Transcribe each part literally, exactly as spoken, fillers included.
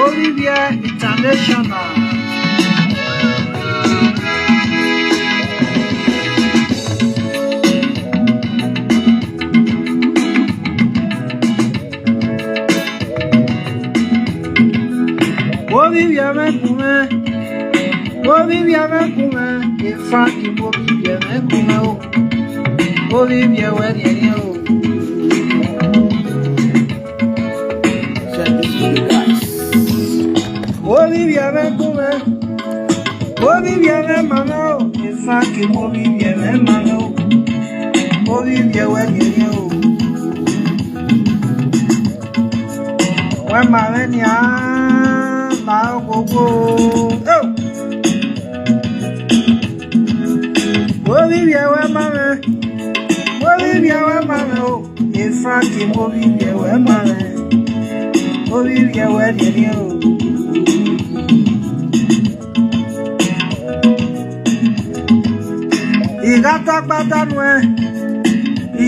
Olivia International. Olivia Mekume. Olivia Mekume. In fact, Olivia Mekume. Olivia Mekume. Olivia Mekume. Olivia Mekume. In fact, Olivia Mekume. Olivia Mekume. Wema Mekume. Oh. Olivia Mekume. Olivia Mekume. Oh. In fact, Olivia Mekume. Olivia Mekume. Oh. Igata patanu e,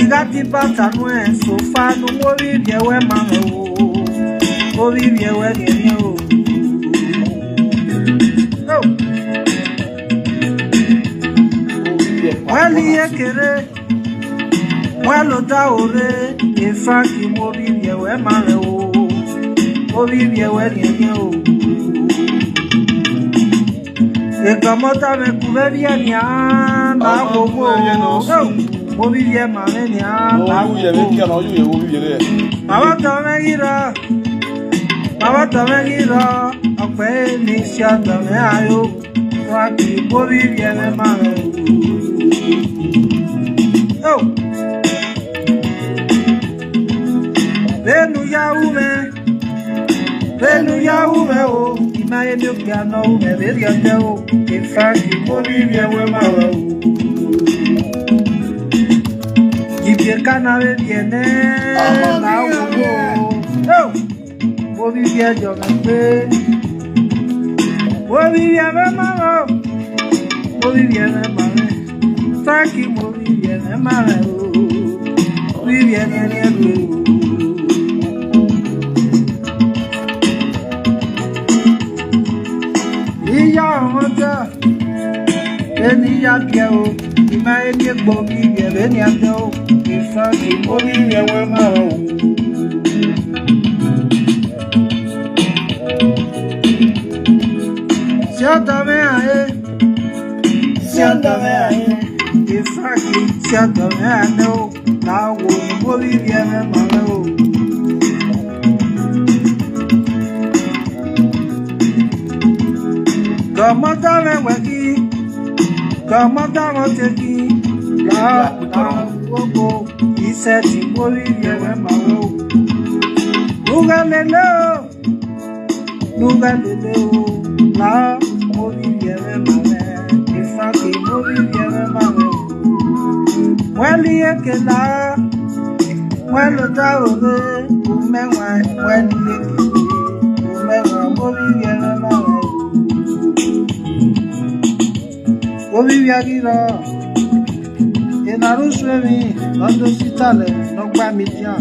igati patanu e, so far no Olivia Mekume o, Olivia Mekume o. Oh. Wali ekere, walo da ore, in fact, Olivia Mekume o, Olivia Mekume o. Ekamota me kuberia ni ana. Ọmọ gogo. Kuberia no. Mo bi ye ma me ni ana. Mo bi ye me ki ana, oju ye wo bi ye re. Baba to me gira. Baba to me gira. Ọpẹ́ ni si ọ̀dọ̀ mi ayo. Wa ki mo bi ye me ma me. Oh. Benu ya u me. Benu ya ume o, ima ye mi okia no ume beri ande o. In fact, mo bi bi ewe ma o. Ibi e kana be bi ene na o. Oh, mo bi bi ejo me pe. Mo bi bi ewe ma o. Mo bi bi ewe ma o. Taki mo bi bi ewe ma o. Mo bi bi ewe ma o. Iya ọmọdé, èmi ya kẹ o, ìmọ̀ ẹni egbò mi yẹ̀rẹ̀ ni a jẹ́ o, ìfẹ́ kì í mórí ẹwẹ́ máa o. Ṣé ọ̀dọ̀ mi àyè? Ṣé ọ̀dọ̀ mi àyè? Ìfẹ́ kì í ṣé ọ̀dọ̀ mi àyè o. Lawo mo bi bi eme ma me o. Kọmọdé rẹ wẹ kí, kọmọdé rẹ tẹ kí, la la wo ko, iṣẹ́ tí mo bi bi eme ma me o. Nuga lele o. Nuga lele o, la, mo bi bi eme ma me, ifaki, mo bi bi eme ma me. Weli eke la, welo ta ore, umewa, weli eke, umewa, mo bi bi eme ma me. Mo bi bi agiro. Inaru suemi, nondo sitale, no gba mi dia.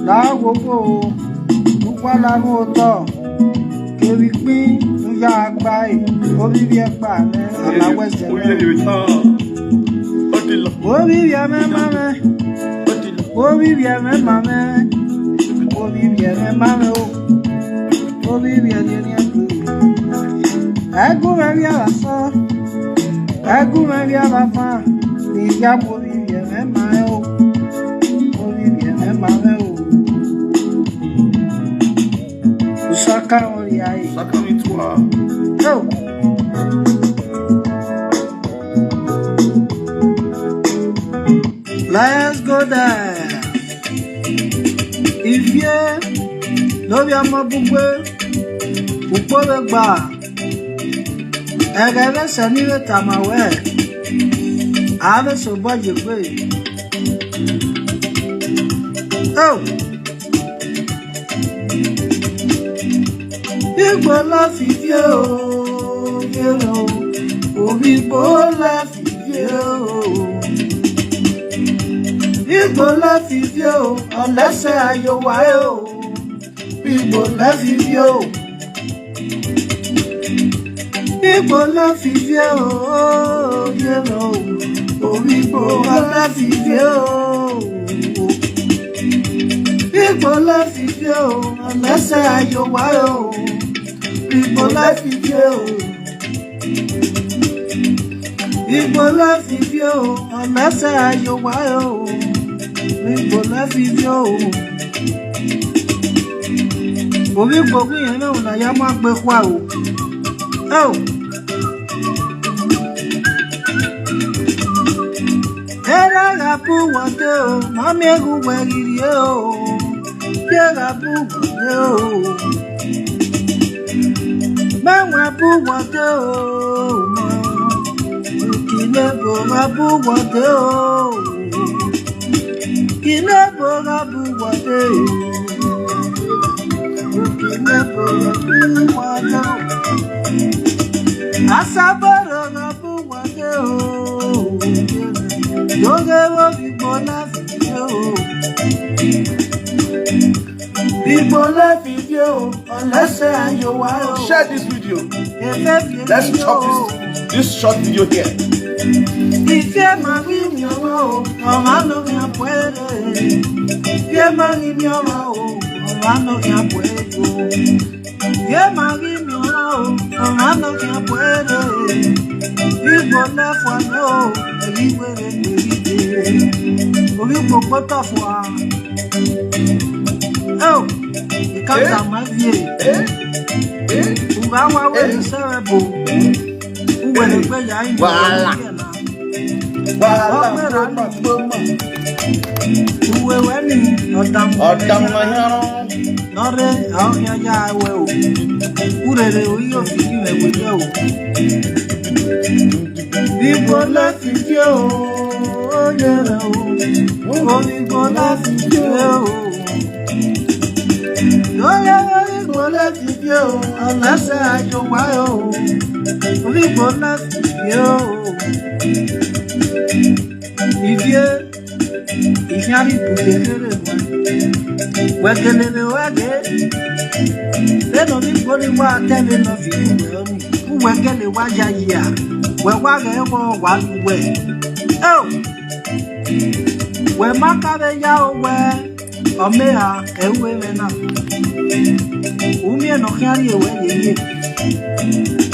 La gogo, nukwa la mo to. Kewi pin, nuya agba e. Obi bi epa ne, ala wese. Obi bi eme ma me. Obi bi eme ma me. Obi bi eme ma me o. Obi bi eme ma me. Egu me bi ala so. Egu me bi ala fa. Ni ya mo bi bi eme ma o. Mo bi bi eme ma o. Usaka ori ai. Saka mi tua. Yo. Let's go there. If you no be a mabugwe, ukpore gba. Egere sani we tamawe. Ave so boje gbe. Oh. Igbo la fifie o, yero. Obi Igbo la fifie o. Igbo la fifie o, unless I you why o. Igbo life is yo. Igbo life is yo. Yeah, no. Oh, Igbo life is yo. Igbo life is yo. Unless I yo why oh. Igbo life is yo. Igbo life is yo. Unless I yo why oh. Igbo life is yo. Obi gbogbo yẹn náà na ya máa gbé kwa o. Ẹ o. Ere ga-abụ wọde o, ma m egwu gweriri o. Ere ga-abụ wọde o. Menwe bụ wọde o. Kine bụ ga-abụ wọde o. Kine bụ ga-abụ wọde o. Kine bụ ga-abụ wọde o. Asaboro ga-abụ wọde o. Oge wo Igbo life is yo. Igbo life is yo. Unless I yo why oh. Share this video. Let's chop this, this short video here. If you marry me, oh, oh, I know you are poor. If you marry me, oh, oh, I know you are poor. Ye magi mi o, ọmọ náà kí n pẹ́ lé. Igbo life wa ni o, èyí wẹ̀rẹ̀ èyí dé. Orí gbogbo tọ̀ fún wa. Ẹ o, ìkàtà máa fi è. Ùgbà wa wẹ̀ ní sẹ́rẹ̀ bò. Uwe na-ekpe ya anyị. Wàhálà. Wàhálà. Ọkpere anyị. Uwe wee mi, ọdam. Ọdam na ihe ọrụ. Nọrị ahụ ya ya we o. Urere oyi ofiki na-egwede o. Igbo life is yo. Onye na o. Igbo life is yo. Onye Igbo life is yo. Unless I yo why o. Igbo life is yo. Ivie, ifiari pute kere mwa. Wekelele wage. Eno mi gbori wa tele no fi ni we oni. Uwekele wa ya ya. We wa ge wo wa lu we. Oh. We makabe ya o we. Omea ewe mena. Umie no kiari ewe ye ye.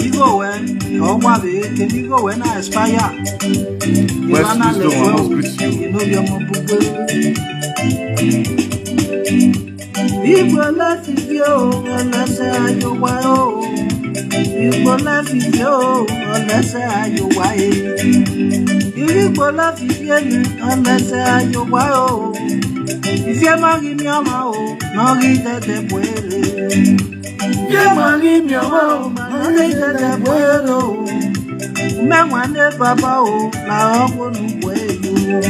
Igo we, ọwa be, ke igo we na expire. West Wisdom, I must greet you. You know your mom. Igbo life is yo, unless I yo why oh. Igbo life is yo, unless I yo why. Igbo life is yo, unless I yo why oh. If you marry me, I'm out, no read the boy. If you marry me, I'm out, no read the boy. Mẹ́wàá ní bàbá o, làwọn olùkọ́ èyí o.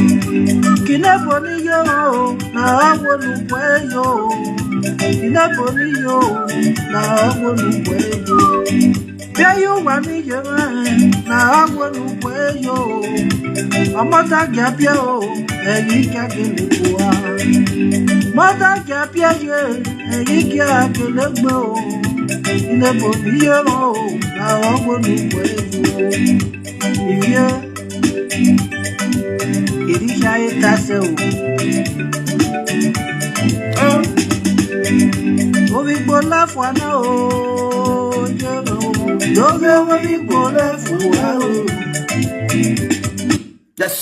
Kìnìún ní yóò o, làwọn olùkọ́ èyí o. Kìnìún ní yóò o, làwọn olùkọ́ èyí o. Bí ayé wà ní yẹ̀rọ ẹ̀, làwọn olùkọ́ èyí o. Ọmọ tá gẹ̀ bí o, ẹ̀yìn kẹ́kẹ́ lè kó wa. Mọ́tà gẹ̀ bí ẹ̀yẹ, ẹ̀yìn kí a kele gbé o. Ilé bò ní yẹ̀rọ o, làwọn olùkọ́ èyí o. Ivie. Eri shaye tase o. Obi gbola fwana o. Doge obi gbola fwana o. Yes.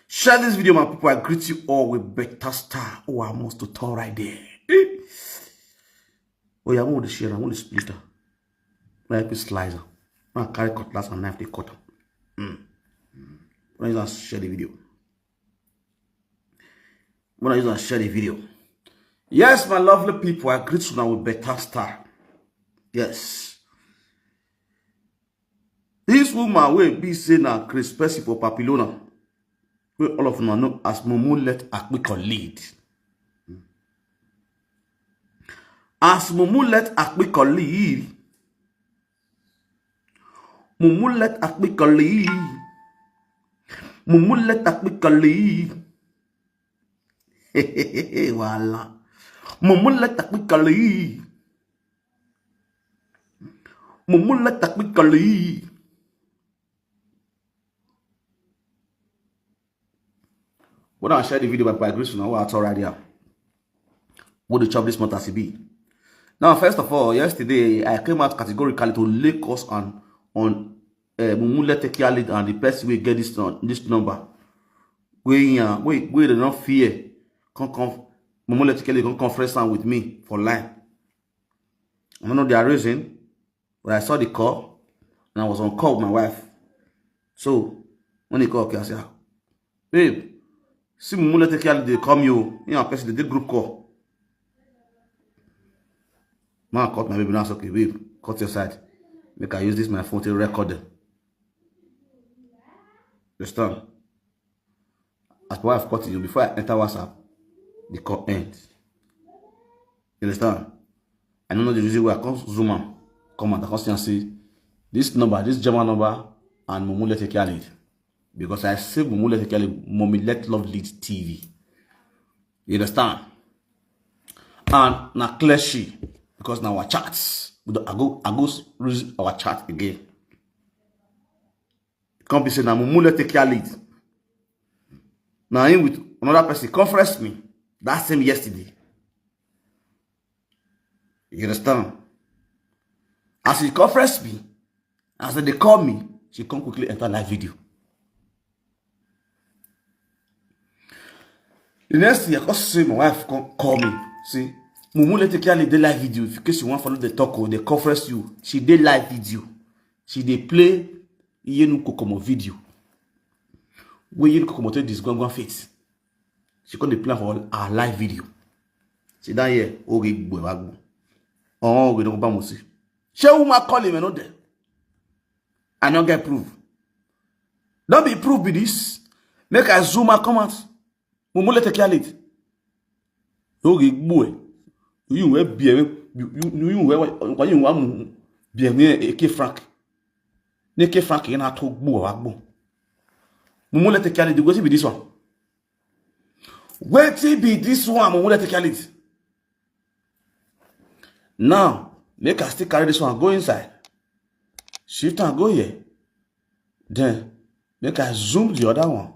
Share this video, my people. I greet you all with better star. Oh, I must to tell right there. Oh, yeah, I want to share. I want to split. Let me slice. I carry cutlass and knife, they cut am. Mm. When I share the video. When I use and share the video. Yes, my lovely people, I greet you now with better star. Yes. This woman will be saying a Chris Percy for Papilona. Wey all of una know as Mumu let Akpiko lead. As Mumu let Akpiko lead, Mumu let Akpiko lead, Mumu let Akpiko lead. Wahala. Mumu let that quickly. Mumu let that quickly. When I share the video by, by Grace, now I already am. What the chop this month as it be. Now, first of all, yesterday I came out categorically to lay curse on on uh, Mumu Letekia lead and the person we get this uh, this number. We uh, we we don't fear. Come come. Mumu Letekia lead come conference am with me for line. I don't know their reason, but I saw the call and I was on call with my wife. So when he called, okay, I said, "Ah, babe, see Mumu Letekia, they come you. You know, person they did group call." Man caught my baby now. It's okay, babe. Cut your side. Make I use this my phone to record them. Understand? As my wife cut you before I enter WhatsApp, the call ends. You understand? I don't know the reason why I come zoom am, come out, I come see and see this number, this German number, and Mumu Letekia lead. Because I save Mumu Letekia lead, Mommy Let Love Lead T V. You understand? And na clear she, because now our chats, we don't, I go, I go s- reason our chat again. Come be say na Mumu Letekia lead. Now him with another person conference me that same yesterday. You understand? As he conference me, as they call me, she come quickly enter live video. The next thing, I come say my wife come call me. Say, "Mumu Letekia lead dey live video. In case you want follow the talk, or they conference you. She dey live video. She dey play Yenu Kokomo video. Where Yenu Kokomo take this Gwangwan fit. She come dey play for our live video." She down here, okay, boy, back. Oh, we don't go back. She woman call him, I know there. I no get proof. Don't be proof be this. Make I zoom and come out. Mumu Letekia lead. Oge gbue. You we be you you we we you wa mu be me Eke Frank. N'Eke Frank na to gbue wa gbue. Mumu Letekia lead. Wetin be this one? Wetin be this one? Mumu Letekia lead. Now, make I still carry this one go inside. Shift and go here. Then, make I zoom the other one.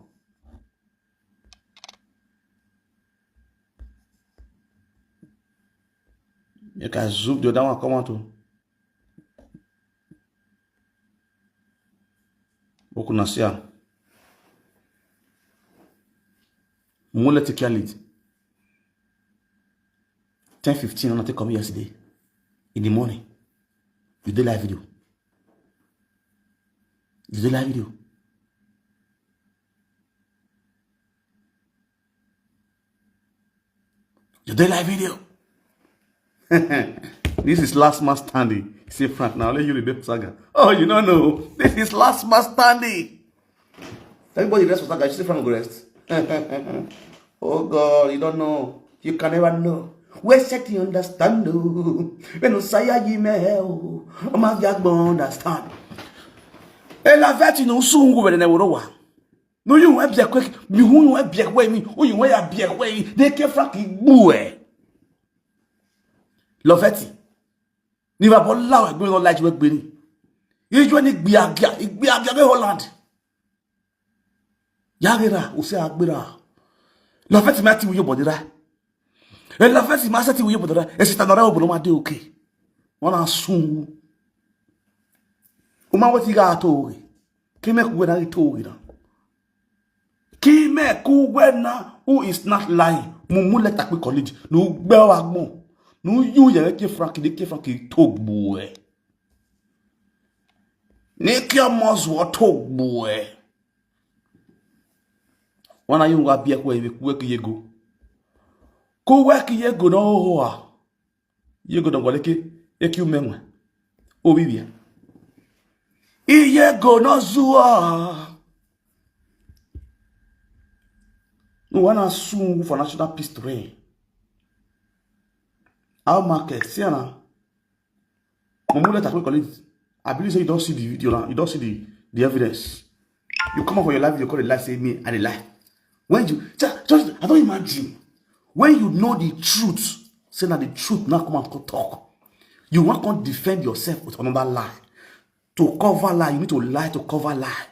Make I zoom the other one come out too. Make una see am. Mumu Letekia lead. Ten fifteen, and I take come yesterday in the morning. You dey live video. You dey live video. You dey live video. This is last man standing. Say, "Frank, now let you read the saga." Oh, you don't know. This is last man standing. Everybody rest for saga. You say Frank go rest. Oh God, you don't know. You can never know. Where set you understand? Oh, when Osaya yi me oh, I'm a understand. Ela veti no sungu wele ne worowa. No you we biek we mi hu we biek we mi o you we ya biek we de ke Frank igbu e. Loveti. Ni ba bo la we gbe no light we gbe ni. Ijo ni gbi agia, igbi agia we Holland. Ya gera o se agbera. Loveti ma ti wo yo bodira. E Loveti ma se ti wo yo bodira. E sita no re obodo ma de okay. Won na sun. O ma we ti ga to we. Ke me ku we na to we na. Ki me ku we na who is not lying. Mumu Letekia lead. No gbe wa gbon. No you ye ke Frank de ke Frank to gbo e. Ni ki omo zu to gbo e. Wana yu wa bia ku e ku we ki yego. Ku we ki yego no ho a. Yego no wale ke e ki umenwe. O bibia. I yego no zuwa. No wana sun for national peace to reign. Our market, see na. Mumu Letekia lead. I believe say you don't see the video now. You don't see the, the evidence. You come up for your live, you call the live, say me, I dey lie. When you just, just I don't imagine. When you know the truth, say na the truth now come and come talk. You wan come defend yourself with another lie. To cover lie, you need to lie to cover lie.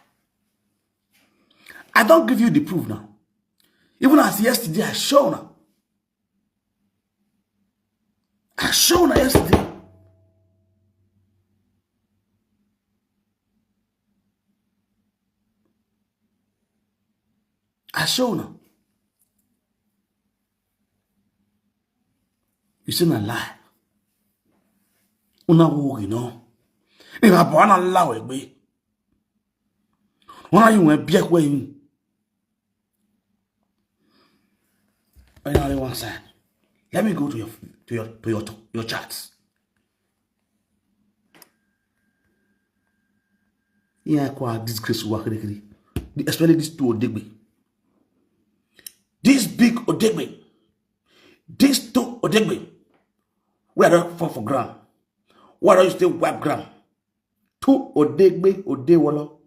I don give you the proof now. Even as yesterday, I show una. I show una yesterday. I show una. You say na lie. Una wo gi no. Ni ba bo na la we gbe. Una you we bi e kwe yin. Another one side. Let me go to your to your to your your chats. Yeah, quite disgrace work, especially these two Odegbe. This big Odegbe. These two Odegbe. Where I don't fall for ground. Where I used to wipe ground. Two Odegbe, Odewolo.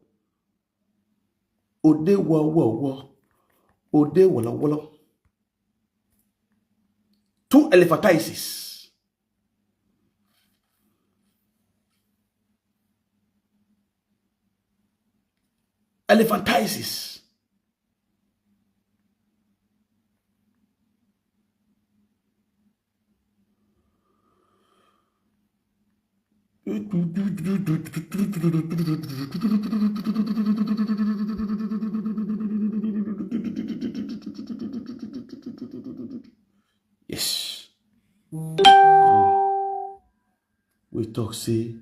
Odewo, wo, wo. Odewolo, wolo. Two elephantiasis. Elephantiasis. Yes. We talk say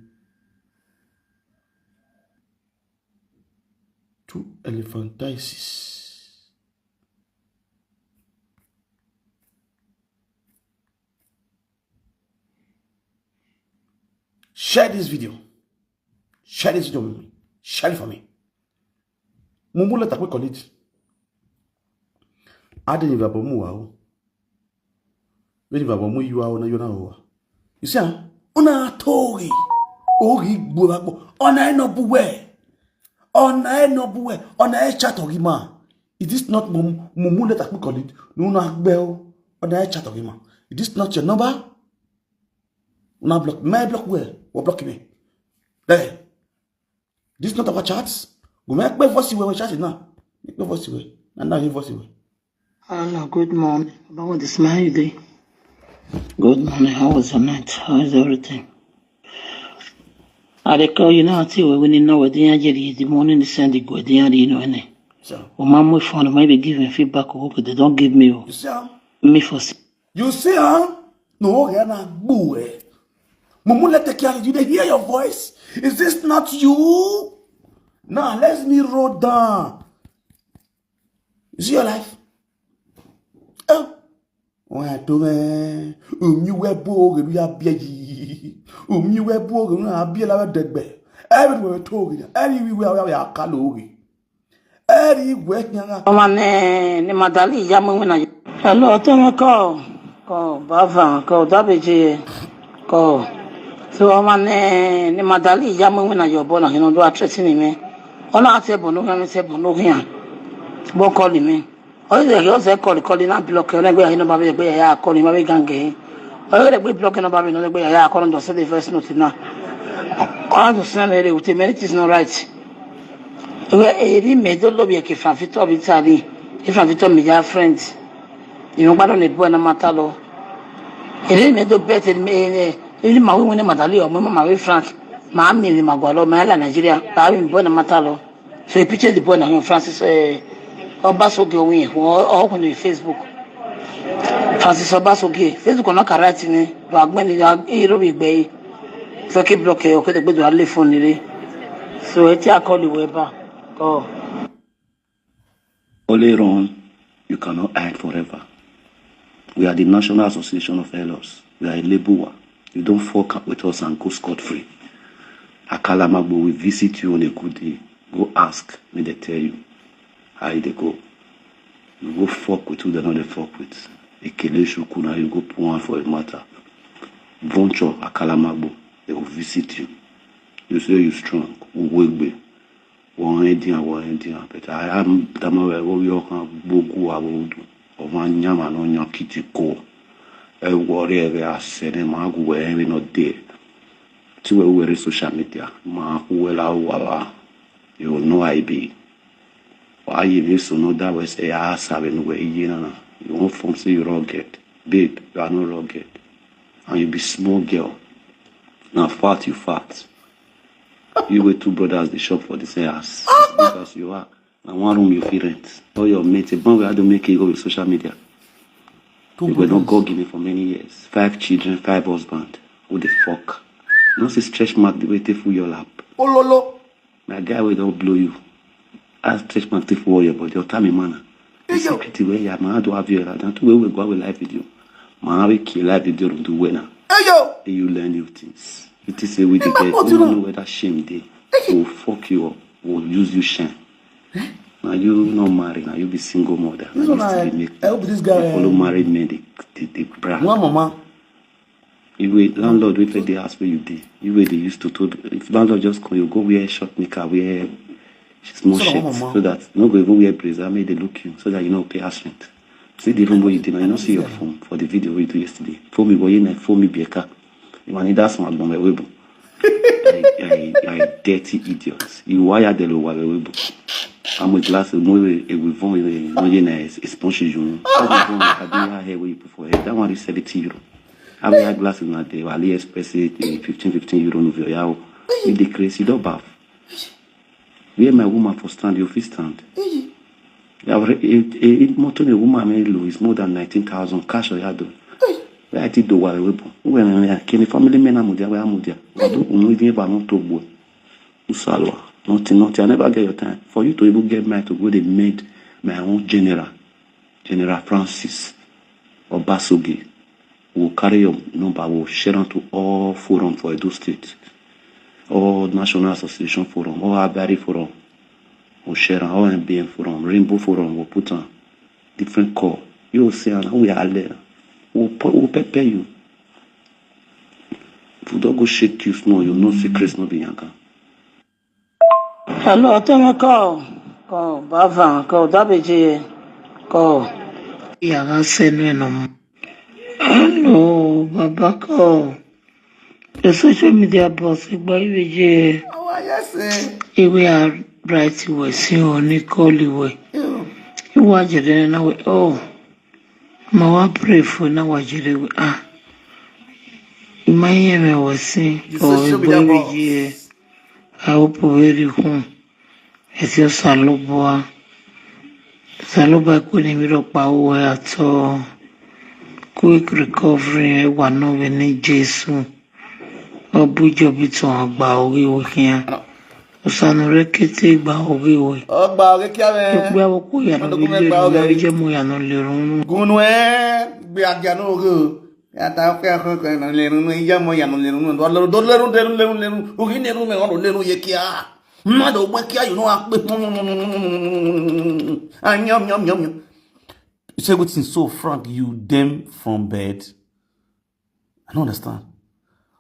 two elephantiasis. Share this video. Share this video with me. Share it for me. Mumu let akwe college. Ade ni babo mu wa o. Very babo mu you are ona yona o. You see, ah? Una tori. Ori gbo ba gbo. Ona e no buwe. Ona e no buwe. Ona e chat ori ma. Is this not Mumu let akwe college? No, no, agbe o. Ona e chat ori ma. Is this not your number? Una block. Me block where? What block me? Hey. This not our chats. We make pay for see where we chat now. Make pay for see where. And now he for see where. Hello, good morning. Báwo ni smile you dey? Good morning. How was your night? How is everything? I dey call you now. Until we win now. We dey here the morning. They send the go. They are you know any. So O ma mo phone. Maybe give me feedback. Okay, they don't give me. Oh. You see, huh? Me for see. You see, huh? No, okay, na gbu eh. Mumu let take care. You dey hear your voice? Is this not you? Now let me roll down. You see your life? Oh. Wọ́n á tó mẹ́. Omi wẹ́ bó oge ló yá bí ẹ yìí. Omi wẹ́ bó oge ló yá bí ẹ lábẹ́ dẹ̀gbẹ̀. Everywhere tó oge. Everywhere wẹ́ wẹ́ àkàlò oge. Everywhere kí n ra. Ọmọ ní ní Madali ìyá mú wínà yìí. Hello, ọtọ́ mi kọ́ kọ́ bàbá kọ́ dábèjì kọ́. So ọmọ ní ní Madali ìyá mú wínà yọ̀ bọ́ náà inú ọdún àtúrẹ́sì ni mi. Ọlọ́run àti ẹ̀bùn ló hàn mí sí ẹ̀bùn ló hàn. Bó kọ́ ni mi. Oye, yo se call call na block na gbe na ba be gbe ya call ma be gange. Oye, gbe block na ba be no gbe ya call ndo se the first note na. Kwa to send it with many things not right. We eri me do lo bi ke fan fit of Italy. If fan fit of me ya friend. You know, gbadun le bo na matter lo. Eri me do bet me ni ma we ni Madali o, ma we Frank. Ma mi ni ma gwa lo, ma la Nigeria. Ba mi bo na matter lo. So he pictures the boy na him Francis eh, Obasoge Oyin or or on Facebook. Francis Obasoge Facebook na correct ni do agbeni ya iro bi gbe. So keep block e o ke de gbedo ale phone ni re. So e ti a call we ba. Ko. Only run, you cannot hide forever. We are the National Association of Elders. We are a label. You don't fuck up with us and go scot free. Akalamagbo will visit you on a good day. Go ask, may they tell you how they go. You go fuck with who they know they fuck with. Ekele Shukuna, you go put one for a matter. Vulture, Akalamagbo, they will visit you. You say you strong, Uwegbe. Wọ́n dín àwọn dín àbẹ̀tẹ̀ àyà dàmọ́ rẹ̀ wọ́n yọ kan gbogbo àwọn odò ọmọ nyàmà náà yan kìtì kó E worry every asene magu we every not there. Ti we we social media magu we la wala. You know I be. Why you need to know that we say ah sabe no we you know. You won't form say you rugged. Babe, you are not rugged. And you be small girl. Now fat you fat. You were two brothers they shop for the same house. Because you are. Na one room you fit rent. All your mates, a man wey I don make you go with social media. You were not go Guinea for many years. Five children, five husband. Who the fuck? You know say stretch mark the way take full your lap. Ololo. Na guy wey don blow you. As stretch mark take full your body, your time man. The secret wey ya man do have you like that. Wey we go with live video. Man we kill live video do well now. Hey yo. You learn new things. You think say we dey get. You know whether shame dey. Go fuck you up. Go use you shame. Now you no marry. Now you be single mother. Now you still dey make. I hope this guy follow married men. They they, they brag. One mama. You wait landlord wey fit dey house where you dey. You wait they used to told if landlord just come you go wear short knicker wear small shirt so that no go even wear blazer make they look you so that you no pay house rent. See the room where you dey now you no see your phone for the video wey you do yesterday. Phone me boy na phone me bieka. You want that small bomb wey I, I, I dirty idiot. You wire the low wire wey I'm with glass of more a with phone no ye na expunge you. Abi hair wey you put for head. That one is seventy euro. Abi your glasses na the AliExpress it in fifteen fifteen euro no vio yao. You dey crazy you don baff. Where my woman for stand you fit stand. Motor a woman may low is more than nineteen thousand cash or yado. Where I did the wire weapon. When I can family men amudia where amudia. Wadu unu even if I don't talk boy. Usalwa. Nothing, nothing. I never get your time. For you to even get mine to go, they made my own general, General Francis Obasoge. We'll carry your number, we'll share them to all forum for Edo State, all National Association Forum, all Abari Forum, we'll share them, all N B N Forum, Rainbow Forum, we'll put on different call. You will see, and we are there. We'll, we'll prepare you. If we don't go shake you small, you know secrets not be yankan. Hello, tell me call. Call, Bava, call, Dabeje, call. Yaga send me no. Hello, Baba call. The social media boss, Igba Ibeje. How are you, sir? Iwe are right we see on call iwe. You watch it now. Oh, my one pray for now. Watch it. Ah, my name was sing. Oh, Igba Ibeje. I hope very home. It's your Salubwa. Salubwa couldn't be up power at all. Quick recovery, one of any Jesu. Obujo bitu agba oge okia. Usanu rekete gba oge oge. Ogba oge kia me. Ogba oku ya no bi le ya je mo ya no le run. Gunu e gbe agia no oge. Ya ta fe ko ko no le run ya mo ya no le run. Do le run de le run le run. Ogi le run me o le run ye kia. Mado gbe kia you know akpe. Anyam nyam nyam nyam. You say wetin so frank you dem from bed. I don't understand.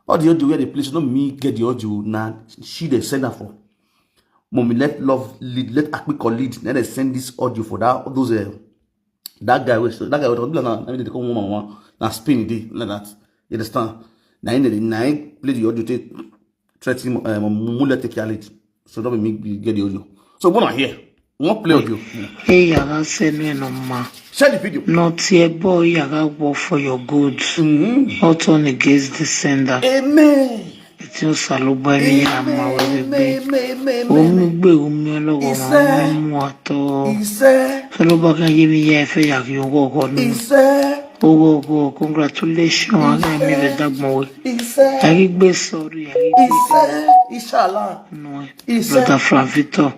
All the audio where they play, so not me get the audio now. She they send her for. Mommy let love lead, let Akpiko lead. Then they send this audio for that those uh, that guy was that guy was now. I mean they call one one now spin it like that. You understand? Now in the now play the audio take threaten uh, Mule take your lead. So don't make me get the audio. So when I hear, we won't play audio. Hey, Yaga send me no ma. Share the video. Not here, boy, Yaga work for your good. Mm-hmm. Not on against the sender. Amen. It's your Saluba ni ama webe. Amen. Omugbe umi ologo ma mu ato. Saluba kan yemi ya efe ya ki ogo ogo no. Ogo ogo, congratulations. Aga mi be dagmo we. Agigbe sorry. Agigbe sorry. Inshallah. No. Brother Franvito.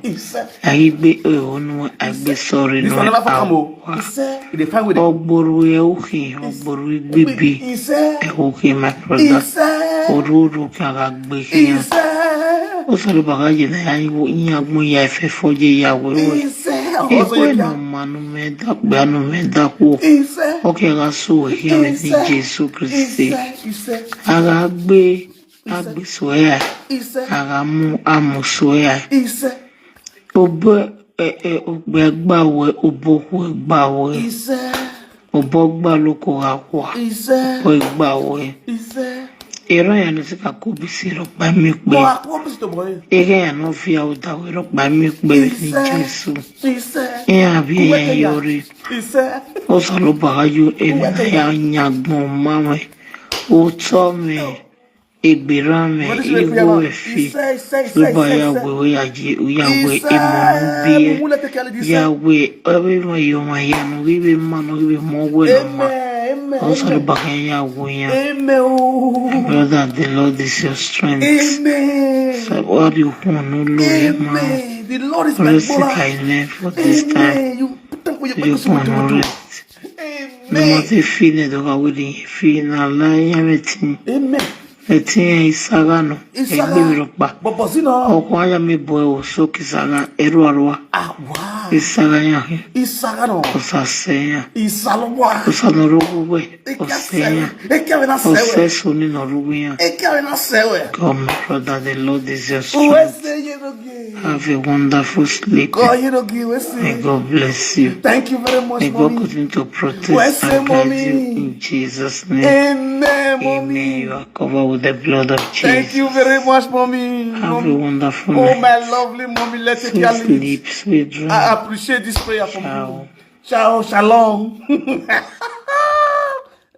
Ayigbe onu agbe sorry no. This one never fuck am o. He dey find with them. Ogboro e uhi, ogboro igbibi. E uhi my brother. Oruru kaga gbe. O sọ̀rọ̀ bàgá jẹ náà yà wọ ìyá gbọ́n ya ẹ̀fẹ̀ fọ́jẹ́ ya wẹ́wẹ́. Ekwe no manu me da gbe anu me da kwo. Okay, ga so here with Jesu Christ. Aga gbe. Agbe soya. Agamu amu soya. Obe ogbe gbawe obohu gbawe. Obogba loko akwa. Ize. Obogba we. Ize. Era ya no sika kubisi rokpa mi kpe. Mo akwa bisi to boy. Ege ya no fia uta we rokpa mi kpe ni Jesu. Ize. Ya bi ya yori. Ize. O salo baga yo e na ya nyagbon mame. O to me. Egbera me, iwo efi. Luba Yahweh, Yahweh, Yahweh, emonu bie. Yahweh, ebe ma yo ma ya no, ibe ma no, ibe mo we no ma. Also, Luba Yahweh ya. Brother, the Lord is your strength. Amen. So what you want, no, Lord, man. The Lord is my brother. Rest for this time. You want to rest. No matter if you need to go with him, if you not lying, everything. Amen. Eti ya isaga no. Isaga. Egbe mi rokpa. Bọbọ si no. Ọkwa ya mi boy o so kisaga eru arua. Ah, wow. Isaga ya he. Isaga no. Osase ya. Isalwa. Osano rogo we. Ose ya. Eke we na sewe. Ose so ni no rogo ya. Eke we na sewe. Come, brother, the Lord is your strength. Uwe se ye no ge. Have a wonderful sleep. May God bless you. Thank you very much, Mommy. May God continue to protect and guide you in Jesus' name. Amen, Mommy. You are covered with the blood of Jesus. Thank you very much, Mommy. Have a wonderful night. Oh, my lovely Mommy, let it sleep, sweet dreams. I appreciate this prayer from you. Ciao, shalom.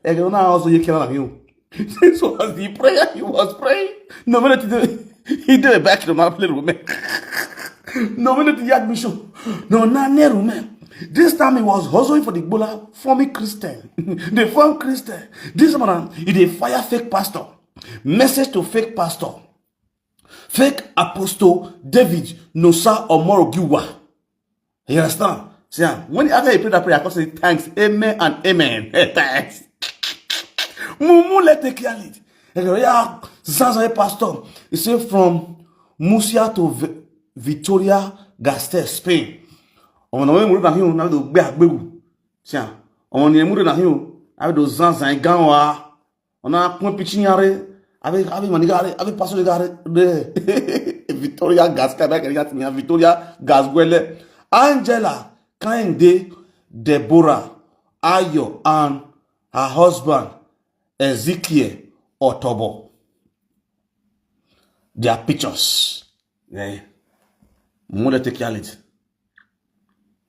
Ẹ kẹ́ ọ́n náà sọ yé kí ọ́n náà mi o. This was the prayer he was praying. No minute he did, he did back to my play room. No minute he had mission. No, na ne room. This time he was hustling for the Gbola, forming Christian. The form Christian. This man, he dey fire fake pastor. Message to fake pastor. Fake apostle David Nosa Omorogiwa. You understand? See, ah, when, after he prayed that prayer, I come say, "Thanks, amen and amen." Thanks. Mumu let take care it. Ẹ kẹ́ ya Zaza pastor. He say from Murcia to Vi-, Vitoria Gasteiz, Spain. Ọmọ náà wọ́n mú lórí àhíhùn náà ló gbé àgbéwò. See, ah, ọmọ ni ẹ mú lórí àhíhùn, àbí ló Zaza ẹ̀ gán wa. Ona kún pitch yare. Ave, ave manigare, ave paso de gare. De. Vitoria Gasteiz, ave Vitoria Gasteiz, Angela, Kehinde, Deborah, Ayo, and her husband, Ezekiel Otobo. Their pictures. Yeah. Mo le take care it.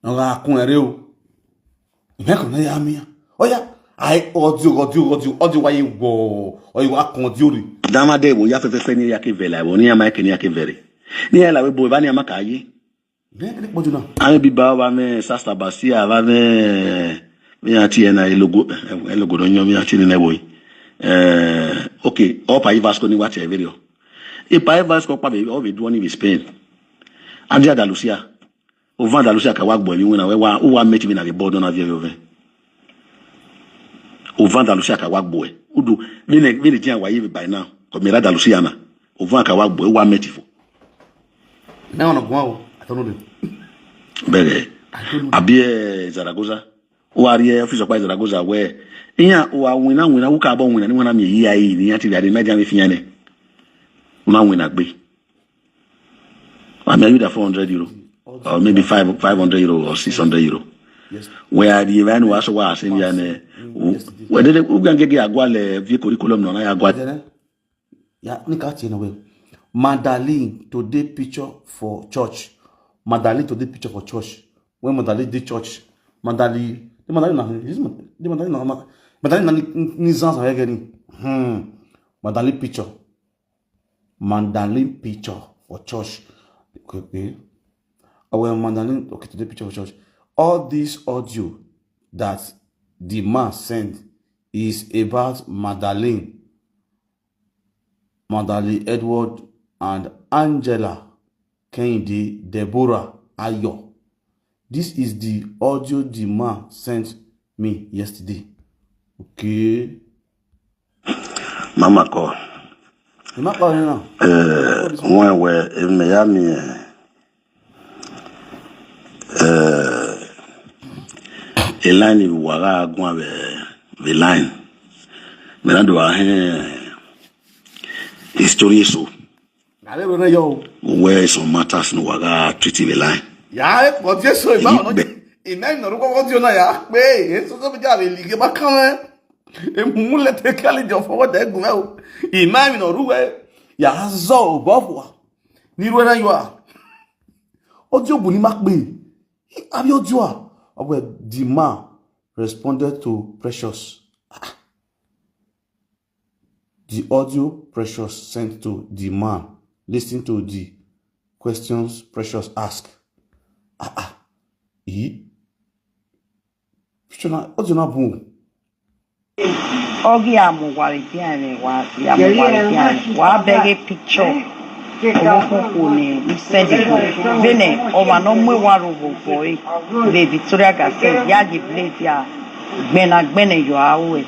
Nga kun ere o. Ime ko na ya mi. Oya. Ai, audio, audio, audio, audio wa ye wo. Oya, wa kun audio ri. Dama de wo ya fe fe fe ni ya ke vela wo ni ya ma ke ni ya ke vere. Ni ya la we bo ba ni ya ma ka ye. Be ke po ju na. Ame bi ba wa me sasta basia wa me me ati e na elogo elogo do nyo me ati ni na wo. Eh, okay, o pa Ivasco ni wa che video. E pa Ivasco pa be o be do ni be Spain. Andi Andalusia. Ovan Andalusia ka wa gbo mi wina we wa u wa meti mi na be bodo na vie oven. Ovan Andalusia ka wa gbo e. Udu mi ne mi ne jia wa yi by now. Ko mi ra Andalusia na. Ovan ka wa gbo e wa meti fo. Na ona gwa o. I don't know them. Bere. I don't know. Abi e Zaragoza. Wa ri e office pa Zaragoza we. Iya wa wina wina u ka bo wina ni wina mi yi ayi ni ati bi ade media mi fi yan ne. Una wina gbe. I mean, you that four hundred euro, or maybe five, five hundred euro or six hundred euro. Yes. Where the event was, was in the, where did we can get a guale, vehicle curriculum, no, I got. Yeah, nika ti na we. Magdalene today picture for church. Magdalene today picture for church. When Magdalene dey church, Magdalene, the Magdalene na, this Mag-, the Magdalene na, Magdalene na ni, ni zan sa yegeni. Hmm. Magdalene picture. Magdalene picture for church. Okay, okay. Oh, well, Magdalene, okay, today picture for church. All this audio that the man sent is about Magdalene, Magdalene Edward, and Angela, Kehinde, Deborah, Ayo. This is the audio the man sent me yesterday. Okay. Mama call. Mama call now. Eh, when we in Miami, eh, eh, a line you wara gwa the, the line. Me na do a hen history so. Where some matters no waga treat the line. Yeah, but yes, so if I want to. Ime mi no rugo audio na ya. Pe, e so so bi ja le lige ba kan. E mu le te kali jo fo de gun e o. Ime mi no rugo e. Ya zo bo fo. Ni ruo na yo a. Audio bu ni ma pe. Abi audio a. Ogwe, the man responded to Precious. The audio Precious sent to the man. Listen to the questions Precious asked. Ah ah. E? Picture na, audio na boom. Ogi amu wari diane wa, ya mu wari diane. Wa bege picture. Owo kuku ni, you send it go. Bene, o ma no mwe wa ro bo boy. Be Victoria Garcia, ya di blade ya. Gbena gbene yo awe.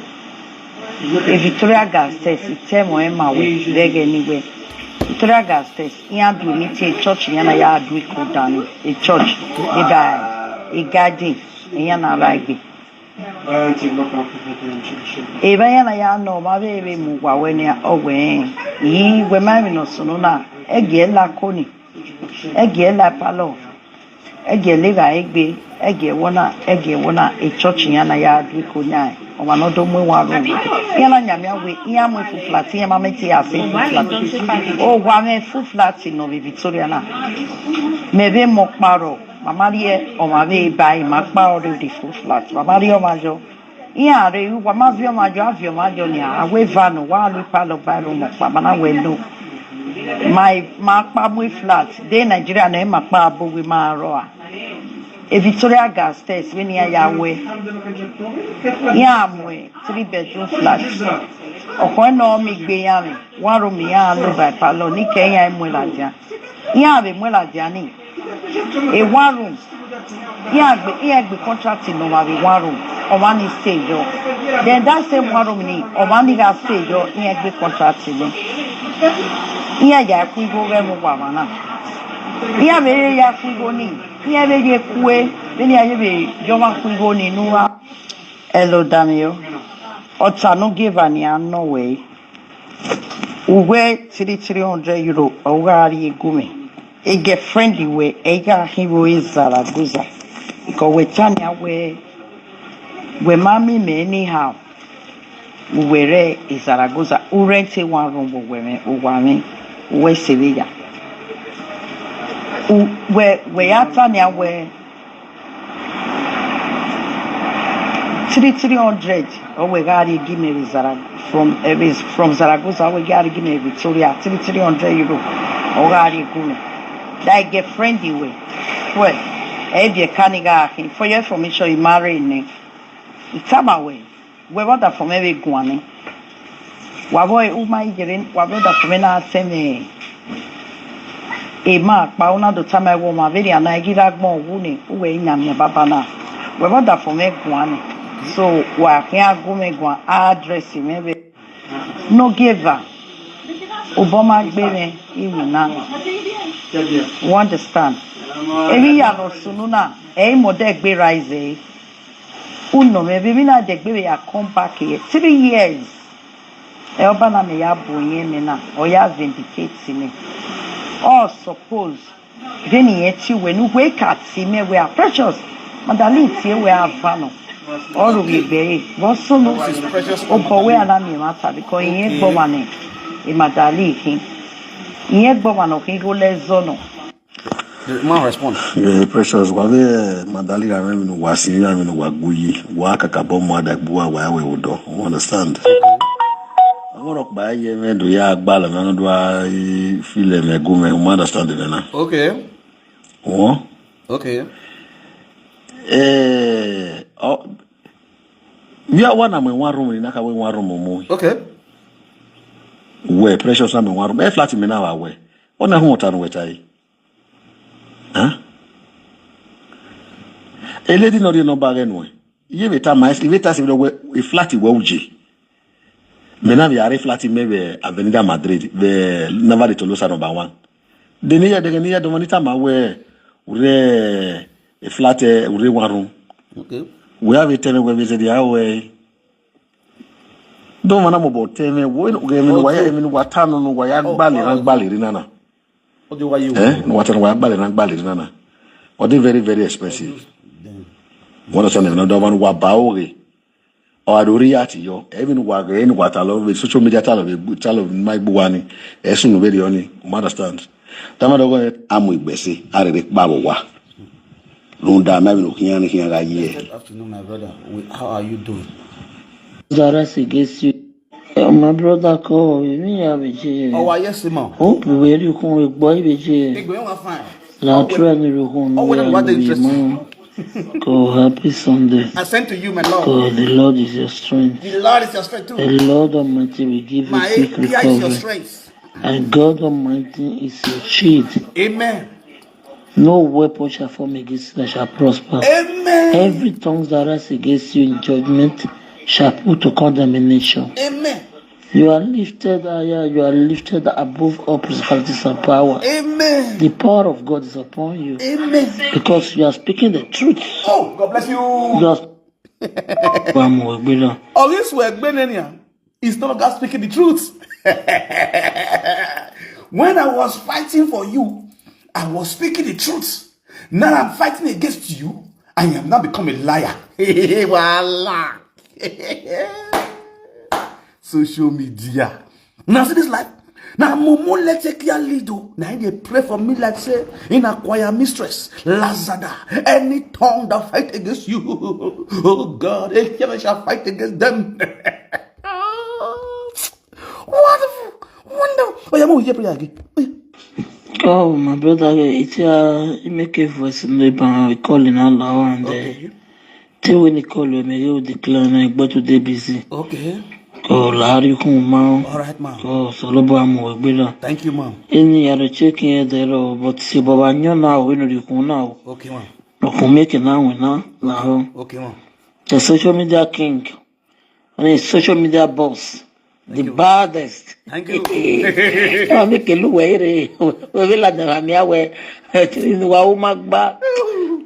E Victoria Garcia, itemo e ma we, bege ni we. Victoria Garcia, ya du mi te church ya na ya du ko dani. E church, e da, e garden, e ya na ragbe. Eba ya na ya no ma be be mu wa we ni owe. Yi we ma mi no sunu na. Ege la koni. Ege la palo. Ege le ga egbe. Ege wona, ege wona e church ya na ya du ko nya. O ma no do mu wa ro. Ya na nya mi awe. Ya mu fu flat. Ya ma me ti ase fu flat. O wa me fu flat no be Victoria na. Me be mo paro. Mama rie, o ma be ba, ma pa o de fu flat. Mama rie o ma jo. Iya re, wa ma vi o ma jo, a vi o ma jo ni a. We va no, wa lu pa lo ba lo mo pa, mana we no. My, ma pa mu flat. De Nigeria na ma pa bo we ma ro a. E Victoria Garcia, we ni ya we. Ya mu e, three bedroom flat. Oko no mi gbe ya mi. Wa ro mi ya lo ba pa lo ni ke ya mu la ja. Ya be mu la ja ni. E one room. Iya gbe, iya gbe contract no ma be one room. O ma ni stay yo. Then that same one room ni, o ma ni ga stay yo, iya gbe contract ni. Iya ya ku igo ge mo wa ma na. Iya be ya ku igo ni. Iya be ye ku e, be ni aye be yo ma ku igo ni nu wa. Hello, Damio. Ota no give an ya no way. Uwe three three hundred euro, o ga ri egume. E get friend we, e ga hi wo e Zaragoza. Ko we tanya we, we mami me anyhow. Uwe re e Zaragoza. U rent e one room we me, u wa me, uwe Sevilla. U, we, we ya tanya we, three three hundred. O we ga ri gi me Zara-, from, eh, is from Zaragoza. O we ga ri gi me Victoria, three three hundred euro. O ga ri gi me. That girlfriend we. Well, e bi e kaniga, for your information, he married me. Itama we. We wada for me we guani. Wa boy, u ma igere, wa boy da for me na seme. E ma pa una do tama wo ma very ana gira gbon wu ni, u we nya mi baba na. We wada for me guani. So wa kia gu me gua address me be. No give her. Obama gbe me, iwu na. You understand? Ebi ya no sunu na, e mo de gbe rise. Uno me baby na de gbe ya come back here. Three years. E oba na me ya bo yen me na. O ya vindicate me. All suppose. Then he eti we nu we ka ti me we are Precious. Madali ti we are vano. All we be. But so no. Precious. O bo we ana mi mata because he ain't bo mane. E Madali kin. He ain't bo mano kin go le zono. The man respond. Yeah, Precious, wa be, eh, Madali ga me no wa si ya me no wa guyi. Wa kaka bo mo ada gbu wa wa we udo. You understand? I want to buy ye me do ya gbala me no do a feel me go me. You understand it na? Okay. Oh? Okay. Eh, oh, we are one am one room in aka we one room mo. Okay. We Precious am one room. E flat me na wa we. Ona hu otan we tai. Huh? A lady no dey no bag anyway. Ye beta mais, ye beta se we e flat we uje. Me na we are flat me we Avenida Madrid, we Nava de Tolosa number one. De ni ya de ni ya do manita ma we ure e flat e ure one room. Okay. We have a ten we visit ya we. Do mana mo bo ten we we no ge me no wa ya me no wa tanu no wa ya gbali na gbali ri nana. What do you, why you? Eh? No, what, no, wa gbali na gbali na na. But they very, very expensive. Wona sone no da wani wa ba ore. O a do react yo. Even wa ga, any wa ta lo ve social media, ta lo ve, ta lo mai bu wani. E sunu ve oni. You understand? Tama do go amu igbese, a re re pa bo wa. Runda ma mi no kiyan ni kiyan ga ye. Good afternoon, my brother. We, how are you doing? Zara se gesi. Eh, my brother call me, ya beje. Oh, wa yes, ma. Hope we ri kun egbo beje. Egbo wa fine. La tra ni ru kun. Oh, when what interest? Go, happy Sunday. I sent to you, my Lord. God, the Lord is your strength. The Lord is your strength too. The Lord Almighty will give you quick recovery. My ear is your strength. And God Almighty is your shield. Amen. No weapon shall form against you that shall prosper. Amen. Every tongue that rise against you in judgment shall put to condemnation. Amen. You are lifted higher, you are lifted above all principalities and power. Amen. The power of God is upon you. Amen. Because you are speaking the truth. Oh, God bless you. You are Wa mo egbe na. Oris we egbe nenia. Is no longer speaking the truth. When I was fighting for you, I was speaking the truth. Now I'm fighting against you. I am now become a liar. Voila. Social media. Now see this life. Now Momo let take your lead. Oh. Now they pray for me like say in a choir mistress, Lazada. Any tongue that fight against you, oh God, if you shall fight against them. Wonderful. Wonder. Oh, yeah, mo ye prayer again. Oh, yeah. Oh, my brother, it's uh, he make a voice in the ban calling out loud and uh, okay. Till when he call you, may you declare and I go to the busy. Okay. Ko lari kun ma. All right, ma. Ko solo ba mo gbe la. Thank you, ma. Ini ya re check in there, but si baba nyo na o inu ri kun na o. Okay, ma. O kun make na we na la o. Okay, ma. The social media king. I mean, social media boss. The baddest. Thank you. Wa mi kelu we re. We be la da mi awe. Wa o ma gba.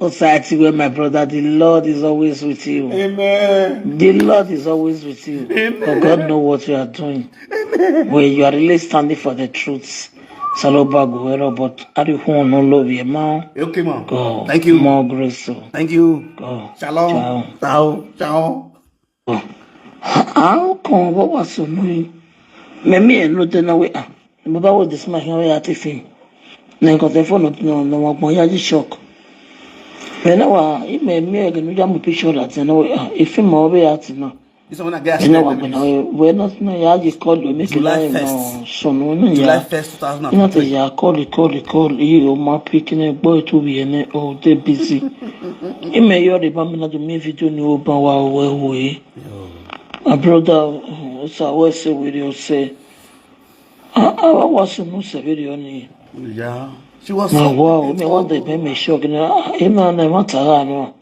Society where my brother, the Lord is always with you. Amen. The Lord is always with you. Amen. For God know what you are doing. Amen. When you are really standing for the truth. Saloba Guero, but Arihun no love you, man. Okay, man. God. Thank you. More grace. So. Thank you. God. Shalom. Ciao. Ciao. Ciao. How come what was so me? Me me no dey na we ah. Me ba wo this man here we are taking. Na ko telephone no no no wa gbon ya ji shock. Me na wa i me me ga no ja mo picture that na we ah. If mo be at na. This one I get. You know what? We not no ya ji call you make July first. So no no July first, two thousand and twenty. Not ya call you call you call you o ma pick na boy to be na o dey busy. I me yo de ba me na do me video ni o ba wa we we. My brother, so I was say with you say, I was no say video ni. Yeah. She was. No, so wow, me one day be me shock na. Ina na matara no.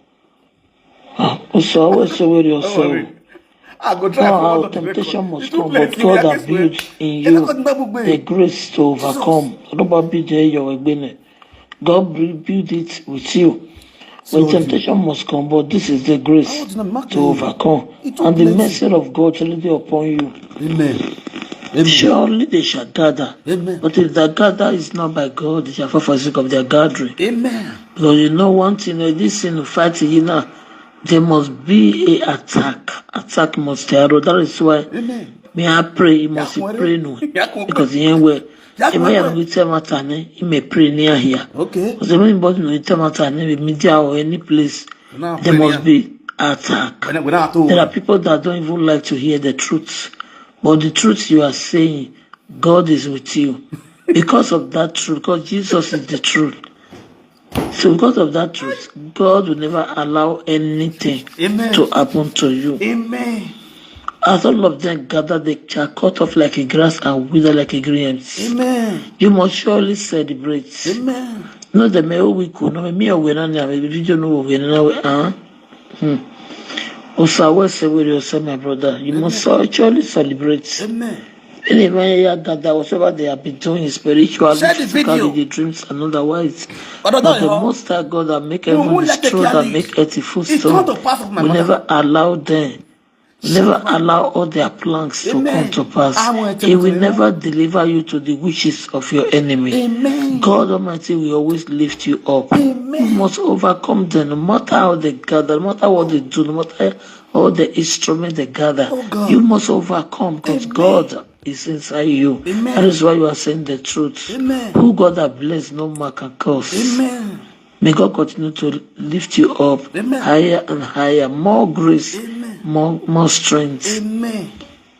Ah, so I was say with you say. I go try. How temptation must come, but God that built in you the grace to overcome. Don't be there your way. God will build it with you. When temptation must come, but this is the grace to overcome. And the mercy of God shall be upon you. Amen. Surely they shall gather. Amen. But if the gather is not by God, they shall fall for the sake of their gathering. Amen. Because you know one thing, eh, this thing fight you now, there must be a attack. Attack must stay. That is why me I pray, you must pray no. Because in way If I am with Tematane, he may pray near here. Okay. Because anybody know Tematane, with media or any place, there must be attack. There are people that don't even like to hear the truth. But the truth you are saying, God is with you. Because of that truth, because Jesus is the truth. So because of that truth, God will never allow anything to happen to you. Amen. As all of them gather, they shall cut off like a grass and wither like a green. Amen. You must surely celebrate. Amen. No, the me we could no me aware na me video no aware na we ah. Hmm. Osa we say we say my brother. You must surely celebrate. Amen. Anywhere you gather, whatever they have been doing spiritually, physically, the dreams and otherwise. But the Most High God that make heaven his throne, that make earth his footstool, will never allow them Never allow all their plans to come to pass. He will never deliver you to the wishes of your enemy. God Almighty will always lift you up. You must overcome them, no matter how they gather, no matter what they do, no matter all the instruments they gather. You must overcome because God is inside you. That is why you are saying the truth. Who God has blessed, no man can curse. May God continue to lift you up higher and higher. More grace, more, more strength.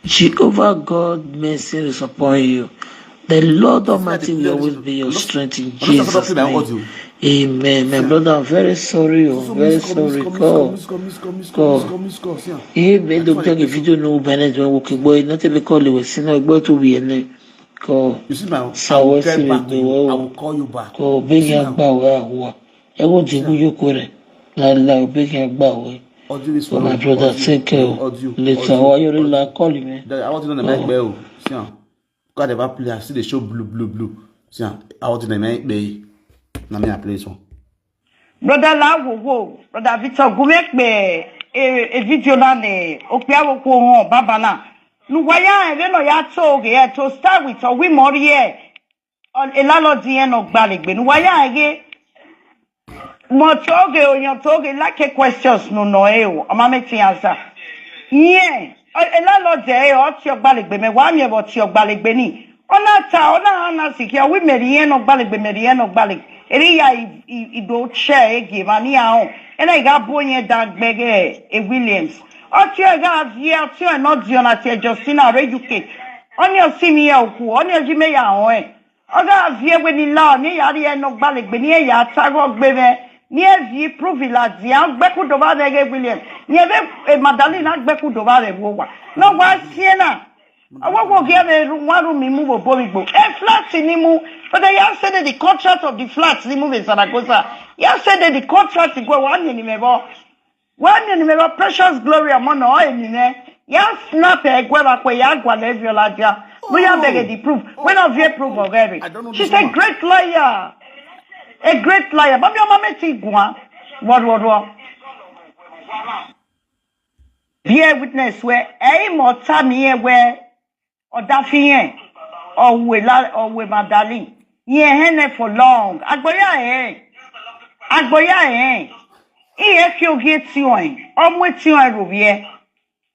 Jehovah God, mercy is upon you. The Lord Almighty will always be your strength in Jesus' name. Amen. My brother, I'm very sorry. Oh, very sorry. Call. Call. Ihe bụ edo bịa gị vidio na ụbana ji nwoke gboo, ị nọtebe call we si na egbe to be ene. Call. You see my, I will get back to you. I will call you back. Call. Be ya gba we ahụ. Ewo ji mu yokwere. La la, be ya gba we. Oh, my brother, take care. Later, why you la call me? I want to know my bell. See, God ever play. I see the show blue, blue, blue. See, I want to know my bell. Na me I play this one. Brother la wo wo, brother Victor, gume pe e, e video na ne, o pe awo ko hon baba na. Nuwa ya e no ya to ge e to start with o wi mori e. On e la lo di e no gbalegbe. Nuwa ya e ge mo to ge o yan to ge like questions no no e o. Ama me ti answer. Yeah. E la lo de e o ti o gbalegbe me wa mi e bo ti o gbalegbe ni. Ona ta, ona ana si ki o wi meri e no gbalegbe, meri e no gbalegbe. Eri ya i, i, i do che e gi ma ni a o. E na i ga bo yen da gbege e Williams. O ti o ga vi e, o ti o no di ona ti e Justina re U K. Oni o si mi e oku, oni o ji me ya o e. O ga vi e we ni la, ni ya ri e no gbalegbe, ni e ya ta go gbe me. Ni e vi prove la di a gbe ku do ba de ge Williams. Ni e be e Madalina gbe ku do ba de wo wa. No wa si e na. Awo wo ge me ru wa ru mi mu bo bo mi gbo. E flat ni mu. But they have said the contract of the flat ni mu be Zaragoza. You have said that the contract go wa ni ni me bo. Wa ni ni me bo Precious Glory amo no e ni ne. Ya snap e gwe ba kwe ya gwa le viola ja. No ya beg the proof. We no vie proof of every. She's a great liar. A great liar. But your mama ti gwa. What what what? Bear witness we e mo ta mi e we. Odafiyen. Owe la owe Madalin. Yen hene for long. Agboya e. Agboya e. Iye ki oge ti o en. Omo ti o en ro bi e.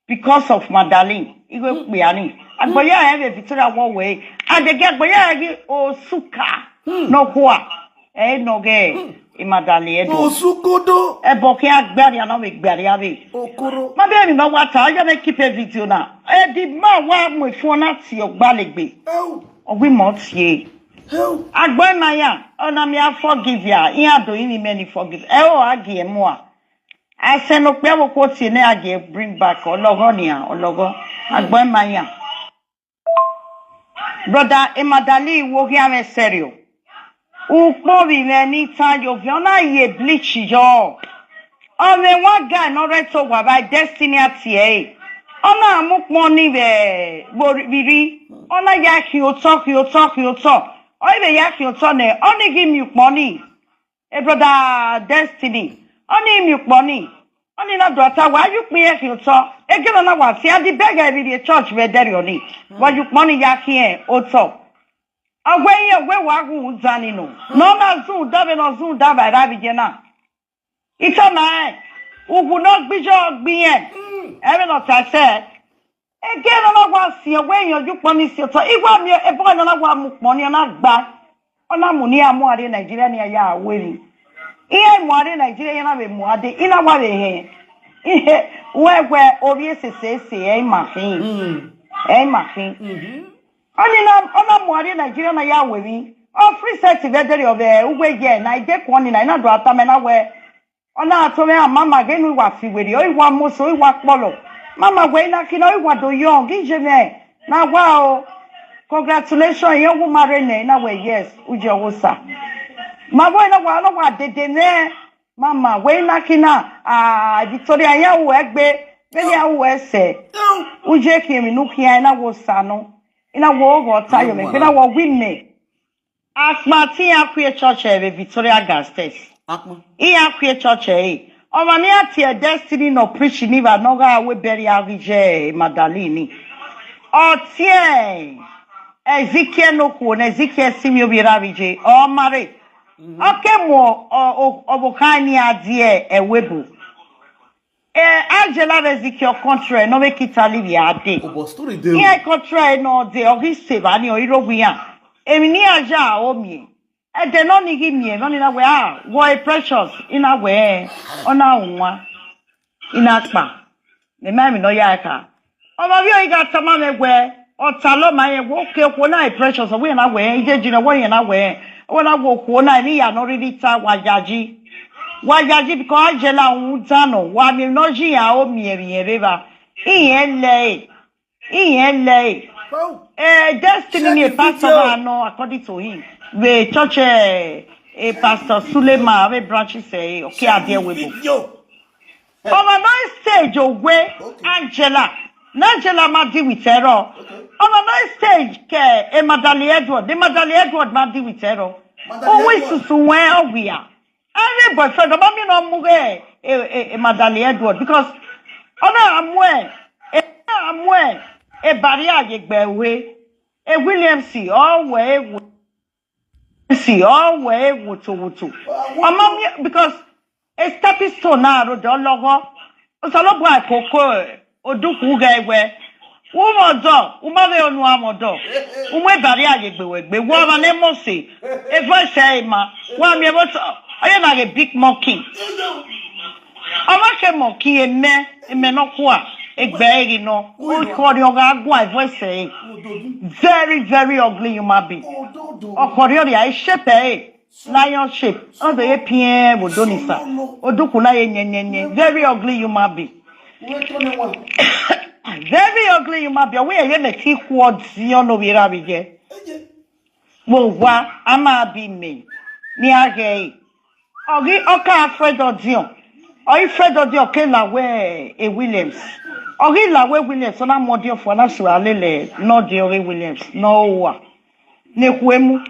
Because of Madalin. Igwe pe ani. Agboya e be Victoria wo we. Adege agboya e gi osuka. No kwa. E no ge. E Madalin e do. Osukodo. E bo ke agbari ana we gbari abi. Okoro. Ma be mi ma wa ta ya me keep a video na. E di ma wa mo fo na ti o gbalegbe. Ew. O wi mo ti e. Ew. Agbo na ya. Ona mi a forgive ya. I a do ni many forgive. E o agi e mo a. I say no pe wo ko ti ne agi e bring back. Ologo ni a. Ologo. Agbo ma ya. Brother Emadali wo hia me serio. Ukpo bi me ni tan yo vi ona ye bleach yo. O me wa ga no re to wa by destiny ati e. Ona mu pon ni be bo biri. Ona ya ki o to ki o to ki o to. O be ya ki o to ne. Oni gi mi pon ni. E brother Destiny. Oni mi pon ni. Oni na do ata wa yu pin e ki o to. E ge na wa si adi bega e bi church be deri oni. Wa yu pon ni ya ki e o to. Agwe ye we wa gu zani no. No na zu da be no zu da ba ra bi je na. Ito na e. Ugu no gbijo gbi e. E be no ta se. Ege na na wa si e we yan ju pon ni si o to. Igwa mi e bo na na wa mu pon ni na gba. Ona mu ni amu are Nigeria ni ya we ni. Iye mu are Nigeria ya na be mu ade. Ina wa be he. Ihe we we obi ese se se e ma hin. E ma hin. Oni na ona mu are Nigeria na ya we ni. O free set ve deri o be ugwe je na ide ko ni na ina do ata me na we. Ona ato me a mama ge nu wa fi were, o iwa moso, o iwa kpolo. Mama we na kina o iwa do young, ije me. Na wa o. Congratulations, young woman rene, na we yes, uje wo sa. Ma we na wa, na wa dede me. Mama we na kina, ah, Victoria ya wo egbe, be ya wo ese. Uje ki mi nu ki ya na wo sa no. Ina wo go ta yo me, be na wo win me. Akpa ti ya kwe church e be Victoria Gasteiz. Akpa. I ya kwe church e. Ọmọ ni ati e Destiny no preach ni ba no ga we beri avije Madalini. Otie Ezekiel no ku na Ezekiel simi obi ravije. O mare. Oke mo o o obokani adie ewebo. Eh, Angela Ezekiel country no make Italy we are dey. Obo story dey. Ihe country no dey ogi se ba ni o irogun ya. Emi ni aja o mi. E de no ni gi mi e no ni na we ah wo e precious ina we ona unwa ina pa. Ne ma mi no ya ka. Ọmọ bí oyin ká tọ́mọ mi gbẹ ọ̀tá ló máa yẹ wọ́n ké kó náà precious ọ̀wé yẹn náà wẹ̀ ẹ́ ìjẹ́ jìnnà wọ́n yẹn náà wẹ̀ ẹ́ wọ́n náà wọ kó náà ní ìyànà rírí ta wàjájí wàjájí because Angela ń dáná wà mí náà jìyà ó mìíràn rírà ìyẹn lẹ̀ ẹ́ ìyẹn lẹ̀ ẹ́ ẹ̀ Destiny ni a pastor máa ná according to him wey church ẹ̀ a pastor Suleiman ẹ̀ branches ẹ̀ ọ̀kẹ́ adé wẹ̀bù. Ọmọ náà stage òwe Angela na Angela ma deal with ẹ̀rọ. Ọmọ náà stage kẹ Emadali Edward Emadali Edward ma deal with ẹ̀rọ. Owó ìsùsù wọn ẹ ọ̀wìyà. Every boyfriend ọmọ mi náà mú ẹ Emadali Edward because ọ̀nà àmú ẹ ọ̀nà àmú ẹ Ebari àyè gbẹ̀wé e Williams ọ̀wẹ̀ ẹ̀ wò. See, always woto woto. Ọmọ mi because a stepping stone na ro do logo. Osalobu akoko oduku ga egwe. Umo do, umo ve onu amo do. Umo ebari aye gbewe gbe. Wo ma ne mo se. E voice e ma. Wa mi e bo so. Aye na a big monkey. Ọmọ ke monkey eme eme no kwa. Egbe eri no. O kori oga agwa voice e. Very very ugly human being. Ọkọrị ọrịa eshepe lion shape ọ dị ya pie bụ donisa odukuna ya enyenyenye very ugly human being. Very ugly human being we ye meti ikwu ọdị ọnụ wira wije. Mo wa ama bi me ni age ọgị ọka Fred Odion ọyị Fred Odion ke lawe e Williams ọgị lawe Williams ọ na mọdị ọfọ na sụrụ alele n'ọdị ọgị Williams n'ụwa. Nekwemu.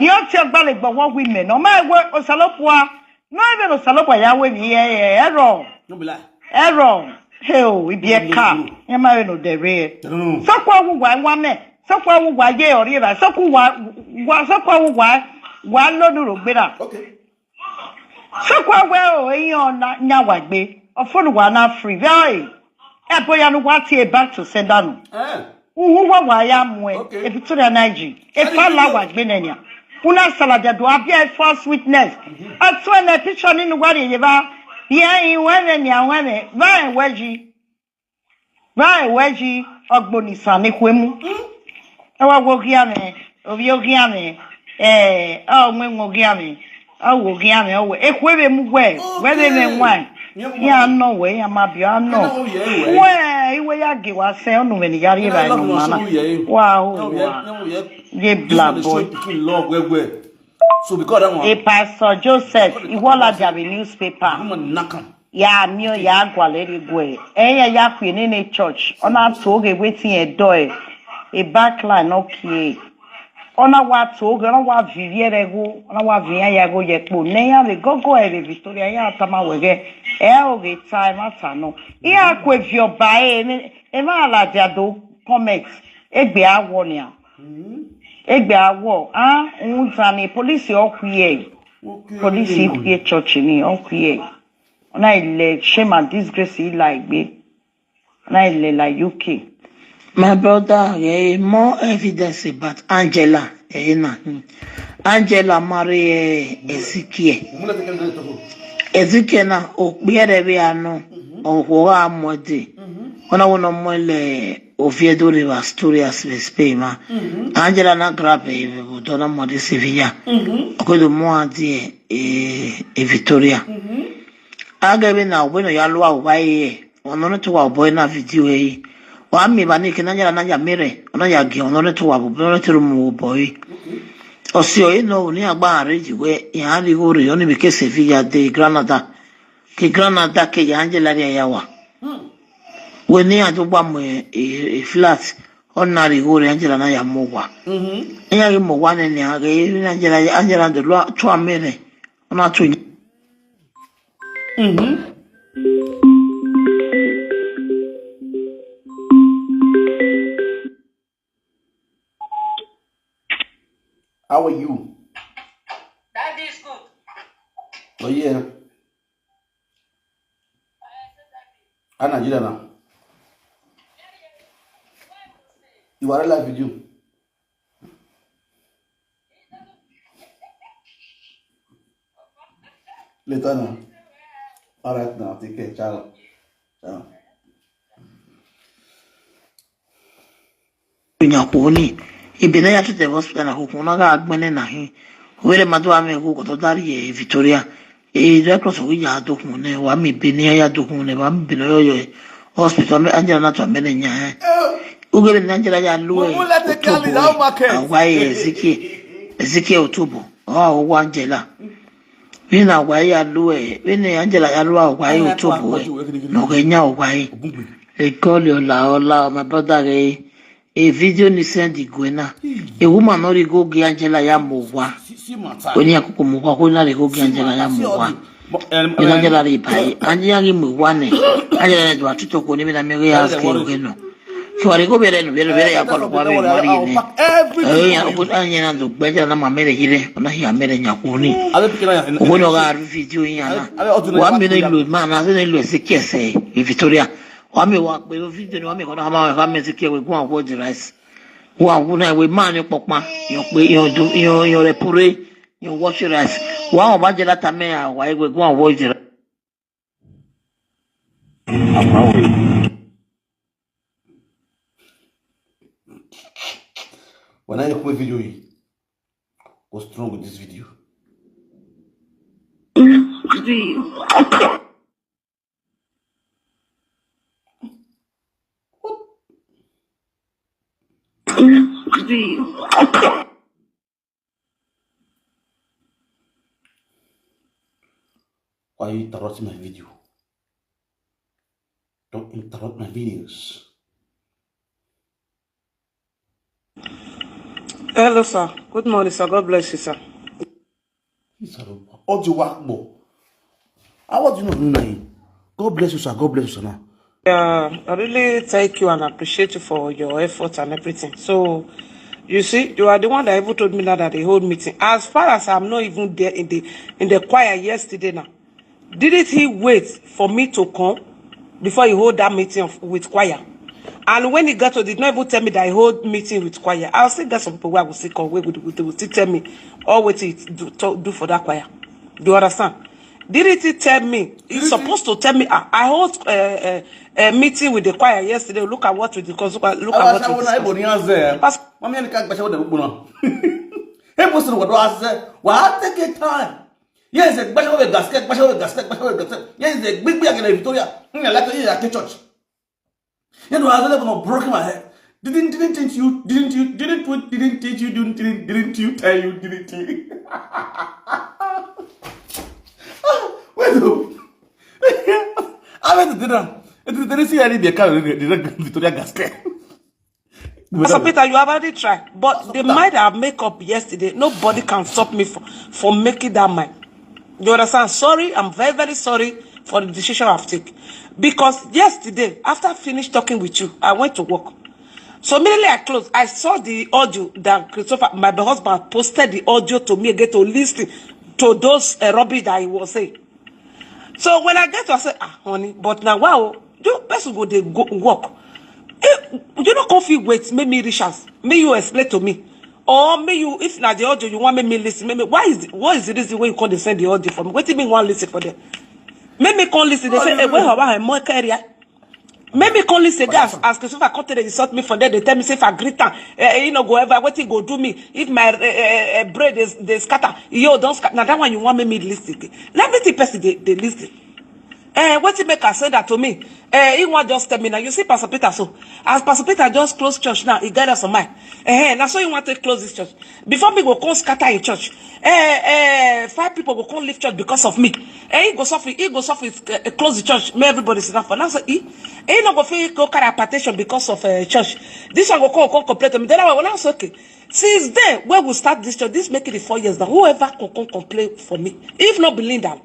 Ihe ọtị ọgbalị gbọwọ women ọ ma egwe osalopụa na ebe na osalopụa ya we bi ihe erọ erọ heo ibie ka ya ma no dere. Sokwa wugwa nwa me sokwa wugwa ye orira sokwa wa sokwa wugwa wa lo nuro gbera. Sokwa we o eyan na nya wa gbe ofunu wa na free very. Ebo ya nu wa ti e back to sender nu. Uhu wa wa ya mu e e Victoria Naiji e fa la wa gbe nenia. Una salada do abia e false witness. Atu e na picture ni nu wa re ye ba. Ye in we ne ni awon ne ba e weji. Ba e weji ogboni sani kwemu. E wa wo gi ame obi ogi ame. Eh, oh, mwe mwe ogi ame. Oh, ogi ame oh. E kwe be mu we. We be me nwa. Ya no we ya ma bi ano. We iwe ya ge wa se onu me ni yari ba no mana. Wa o wa. Ye black boy. So because that one. E Pastor Joseph Iwola Jabi newspaper. Nakam. Ya mio ya gwale rigwe. Eya ya kwi nene church. Ona toge wetin e do e. E backline okay. Ona wa toge ona wa vivie rego ona wa via ya go ye po ne ya le gogo e le Victoria ya tama wege. E o ge time ata no. Ya kwe vio ba e ne e ma la dia do comment. Egbe awo ni a. Egbe awo ah un tani police o kwi e. Police kwi e church ni o kwi e. Ona ile shame and disgrace ila igbe. Ona ile la U K. My brother, eh, more evidence about Angela. Eh, na. Hmm. Angela marry eh, Ezekiel. Ezekiel na okpiere we ano. Owo amode. Ona wono mo le oviedo river story as we speak ma. Angela na grab eh, we go dona mo de Sevilla. Okodo mo adi eh, eh, Victoria. Agebe na obwe no ya lua uba ye. Ono ne tuwa oboy na video ye. Wa mi ba ni kina nyara na ya mere. Ono ya gi ono ne tuwa oboy ono ne turu mu oboy. Osi oyi no ni agba arrange we ya ri go re oni bi ke Sevilla de Granada. Ke Granada ke ya Angela ri ya wa. We ni adu gba mo e, e flat. Ona ri go re Angela na ya mo wa. Ya ri mo wa ne ni age Angela Angela de lua tu amere. Ona tu Mm-hmm. How are you? Daddy is good. Oh yeah. How Nigeria now? You are alive with you. Later now. All right now. Take care. Ciao. Ciao. Nyakuni. Ibina ya tete hospital na hukuna ga agbene na hi. Wele madu ame hu koto dari ye Victoria. E, doctor so ya do hune, wa mi bini ya do hune, wa mi bini yo yo. Hospital me Angela na to me nya. Ugele ni Angela ya lu e. Mumu let the girl in our market. Awa ye Ezekiel. Ezekiel Otubo. Oh, wa Angela. We na wa ya lu e. We ni Angela ya lu wa ye Otubo. No ke nya wa ye. E call you la ola, my brother. A video ni send igwe na. A woman no dey go give Angela ya mowa. When ya kuku mowa, ko na dey go give Angela ya mowa. When Angela dey buy, Angela ya mowa ne. Angela ya do atuto ko ni me na me ya ask you no. So I go bere no bere bere ya kwa kwa me mari ne. Eh ya ko Angela do gbeja na ma mere hire, na ya mere nya ko ni. Ko no ga video ya na. Wa me no ilu ma na se no ilu se kese. Victoria. Wa me wa pe video ni wa me ko na ma wa me se ke we go and watch the rice. Wa wu na we man ni popa. Yo pe yo do yo yo le pure. Yo watch the rice. Wa o ba je lata me a wa we go and watch the rice. When I look my video, what's wrong with this video? Why you interrupt my video? Don't interrupt my videos. Hello, sir. Good morning, sir. God bless you, sir. Audio work more. How do you know? God bless you, sir. God bless you, sir. Now. Yeah, I really thank you and appreciate you for your effort and everything. So, you see, you are the one that even told me now that they hold meeting. As far as I'm not even there in the in the choir yesterday now, didn't he wait for me to come before he hold that meeting of, with choir? And when he got to, did not even tell me that he hold meeting with choir. I'll still get some people where I will still come, where will, will, will still tell me all what he do, to, do for that choir. Do you understand? Didn't he tell me? He's supposed to tell me. Ah, I hold a uh, uh, uh, meeting with the choir yesterday. Look at what we discussed. Look at, look at what we discussed. Pastor, Mami, I can't question what the people now. Hey, Pastor, what do I say? Well, I take your time. Yes, a special way gasket, special way gasket, special way gasket. Yes, a big big again Victoria. I like to hear at church. You know, I was gonna broken my head. Didn't didn't teach you? Didn't you? Didn't we? Didn't teach you? Didn't didn't didn't you tell you? Didn't you? Wait, though. I went to dinner. It is the reason I need the car. The Victoria gasket. Pastor Peter, you have already tried, but the mind I make up yesterday, nobody can stop me for, for making that mind. You understand? Sorry, I'm very, very sorry for the decision I've taken. Because yesterday, after I finished talking with you, I went to work. So immediately I closed, I saw the audio that Christopher, my husband, posted the audio to me again to listen to those uh, rubbish that he was saying. So when I get to, I say, ah, honey, but now wow, you person go dey go work. Eh, you no come fit wait, make me reach house. Make you explain to me. Or make you, if na the audio you want make me listen, make me, why is the, what is the reason why you come dey send the audio for me? Wetin me wan listen for them? Make me come listen. They say, eh, where Baba and more carrier? Make me come listen there as, as Christopher come tell they insult me for there. They tell me say if I greet am, eh, eh, he no go ever. Wetin go do me if my eh, eh, eh, brain dey dey scatter? Yo, don scatter. Na that one you wan make me listen. Na everything person dey dey listen. Eh, wetin make am send that to me? Eh, he wan just tell me now. You see Pastor Peter so. As Pastor Peter just close church now, he get us on mind. Eh, na so he wan take close this church. Before me go come scatter in church. Eh, eh, five people go come leave church because of me. Eh, he go suffer, he go suffer, eh, close the church, make everybody sit down for now. So he, he no go fit go carry hypertension because of uh, church. This one go come, come complain to me. Then I will now say, okay. Since then, when we start this church, this making it four years now. Whoever can come complain for me, if not Belinda,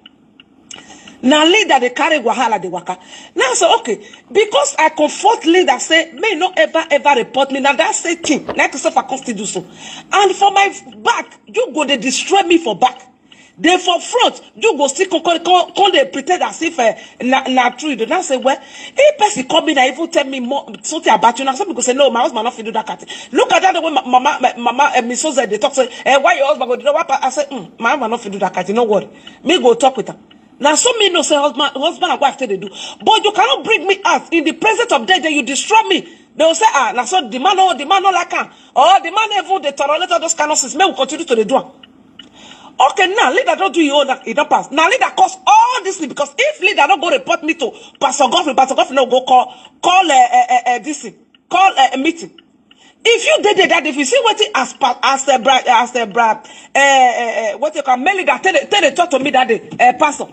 Na Linda dey carry wahala dey waka. Now say, okay, because I comfort Linda say may no ever ever report me. Now that same thing, like Christopher come still do so. And for my back, you go dey destroy me for back. Dey for front, you go still come come come come dey pretend as if eh, na na true. You dey now say, well, if person come in and even tell me more something about you, now some people say, no, my husband no fit do that kind thing. Look at that way ma- mama ma- mama uh, Miss Oze dey talk say, eh, why your husband go do that? Why pa-" I say, mm, my husband no fit do that kind thing. No worry, me go talk with am. Now so me know say husband husband and wife take dey do, but you cannot bring me out in the presence of death. Then you destroy me. They will say, ah, now so the man no the man no like am, or the man even dey tolerate all those kind of things. Make we continue to dey do am. Okay, now Linda don't do your own. It don't pass. Now Linda cause all this thing because if Linda don't go report me to Pastor Godfrey, Pastor Godfrey no go call call uh, uh, uh, uh, this thing, call uh, a meeting. If you did that, if you see what it as pa- as the bride as the bride, uh, uh, uh, what you call Melly that tell the- tell the talk to me that day, uh, Pastor,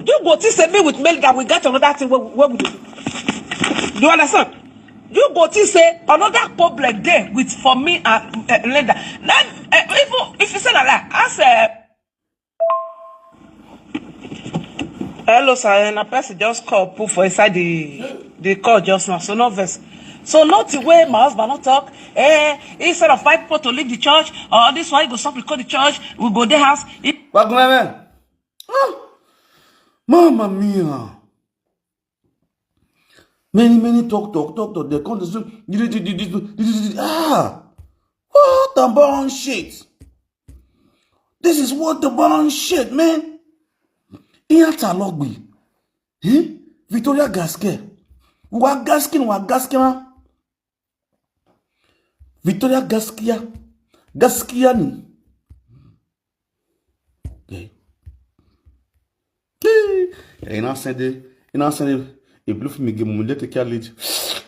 you go to say me with Melly that we got another thing. What, what we do? You understand? You go to say another problem there with for me and uh, Linda. Now, uh, even if you say that, like, as a hello, sir, and a person just call put for inside the the call just now. So no verse. So not the way my husband not talk. Eh, instead of five people to leave the church, or this one go stop call the church, we go their house. It, Welcome, amen. Ah, Mamma mia. Many, many talk, talk, talk, talk. They come to say, "Did it, did it, did it, did it, did it." Ah, what a boring shit. This is what the boring shit, man. Ian Talogbi. Eh? Victoria Gaske. Wa Gaskin, wa Gaskina. Victoria Gaskiya. Gaskiya ni. Okay. Ina sende, ina sende. E blue for me game mo let take lead.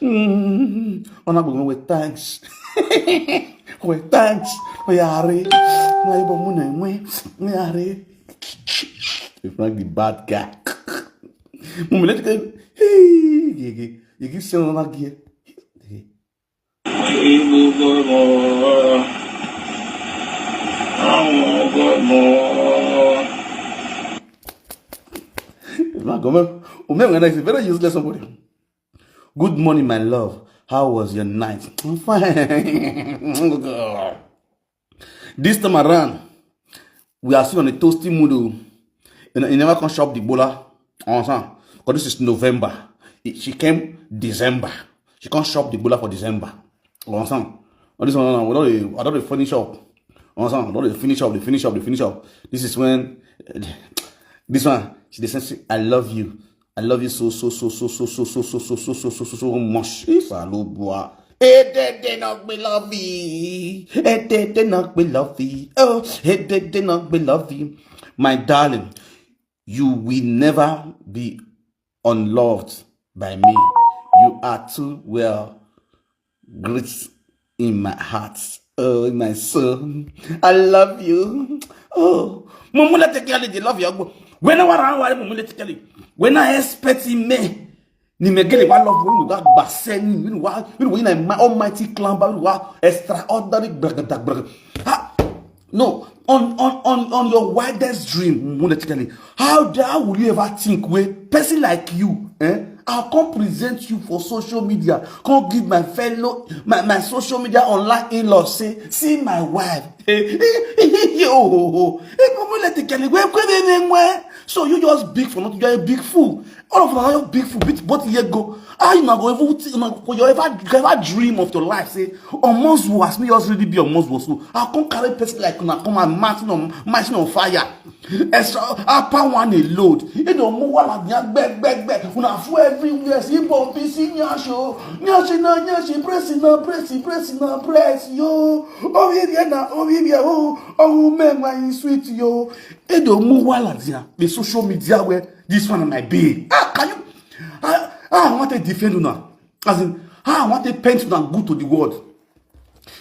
Mm. Ona go with thanks. With thanks. We are re. Na ibo mo na mwe. We are re. If not the bad guy. Mo let take. Hey, yege. Yege se ona gie. Hey. Good morning, my love. How was your night? I'm fine. This time around, we are still on a toasty mood. Oh. You know, you never can shop the bola. Understand? Because this is November. It- she came December. She can't shop the bola for December. Understand? All this one, I don't, I don't finish up. Understand? I don't finish up, they finish up, they finish up. This is when uh, this one, she dey say, I love you. I love you so so so so so so so so so so so so so so much. If I love boy. Edede na gbe love. Edede na gbe love. Oh, edede na gbe love. My darling, you will never be unloved by me. You are too well great in my heart. Oh, in my soul. I love you. Oh, Mumula Tekeli, they love you. When I want to Mumula Tekeli, when I expect him, me, ni megele wa love when wa baseni when wa when we na my almighty climber when wa extraordinary bragada bragada. Ah, no, on on on on your wildest dream, Mumula Tekeli, how dare will you ever think way person like you, eh? I'll come present you for social media, come give my fellow my, my social media online in-law say, see my wife. Yo, hey, Mumula Tekeli, where where where where? So you just big for nothing, you're a big fool. All of us are big fool, big but here go. How you not go even think, una go you ever you ever dream of your life? Say, on Moswow, as me just really be on Moswow. So I can't carry person like una come and matching on matching on fire. Extra upper one a load. You don't move one like that beg beg beg. Una fool everywhere. See bomb, see nyash, oh. Nyash na nyash, press na press, press na press, yo. Oh yeah, yeah, na, oh yeah, yeah, oh, oh, man, why you sweet, yo. You don't move one like that. The social media where this one might be. Ah, can you? I, I want to defend una. As in, I want to paint una good to the world.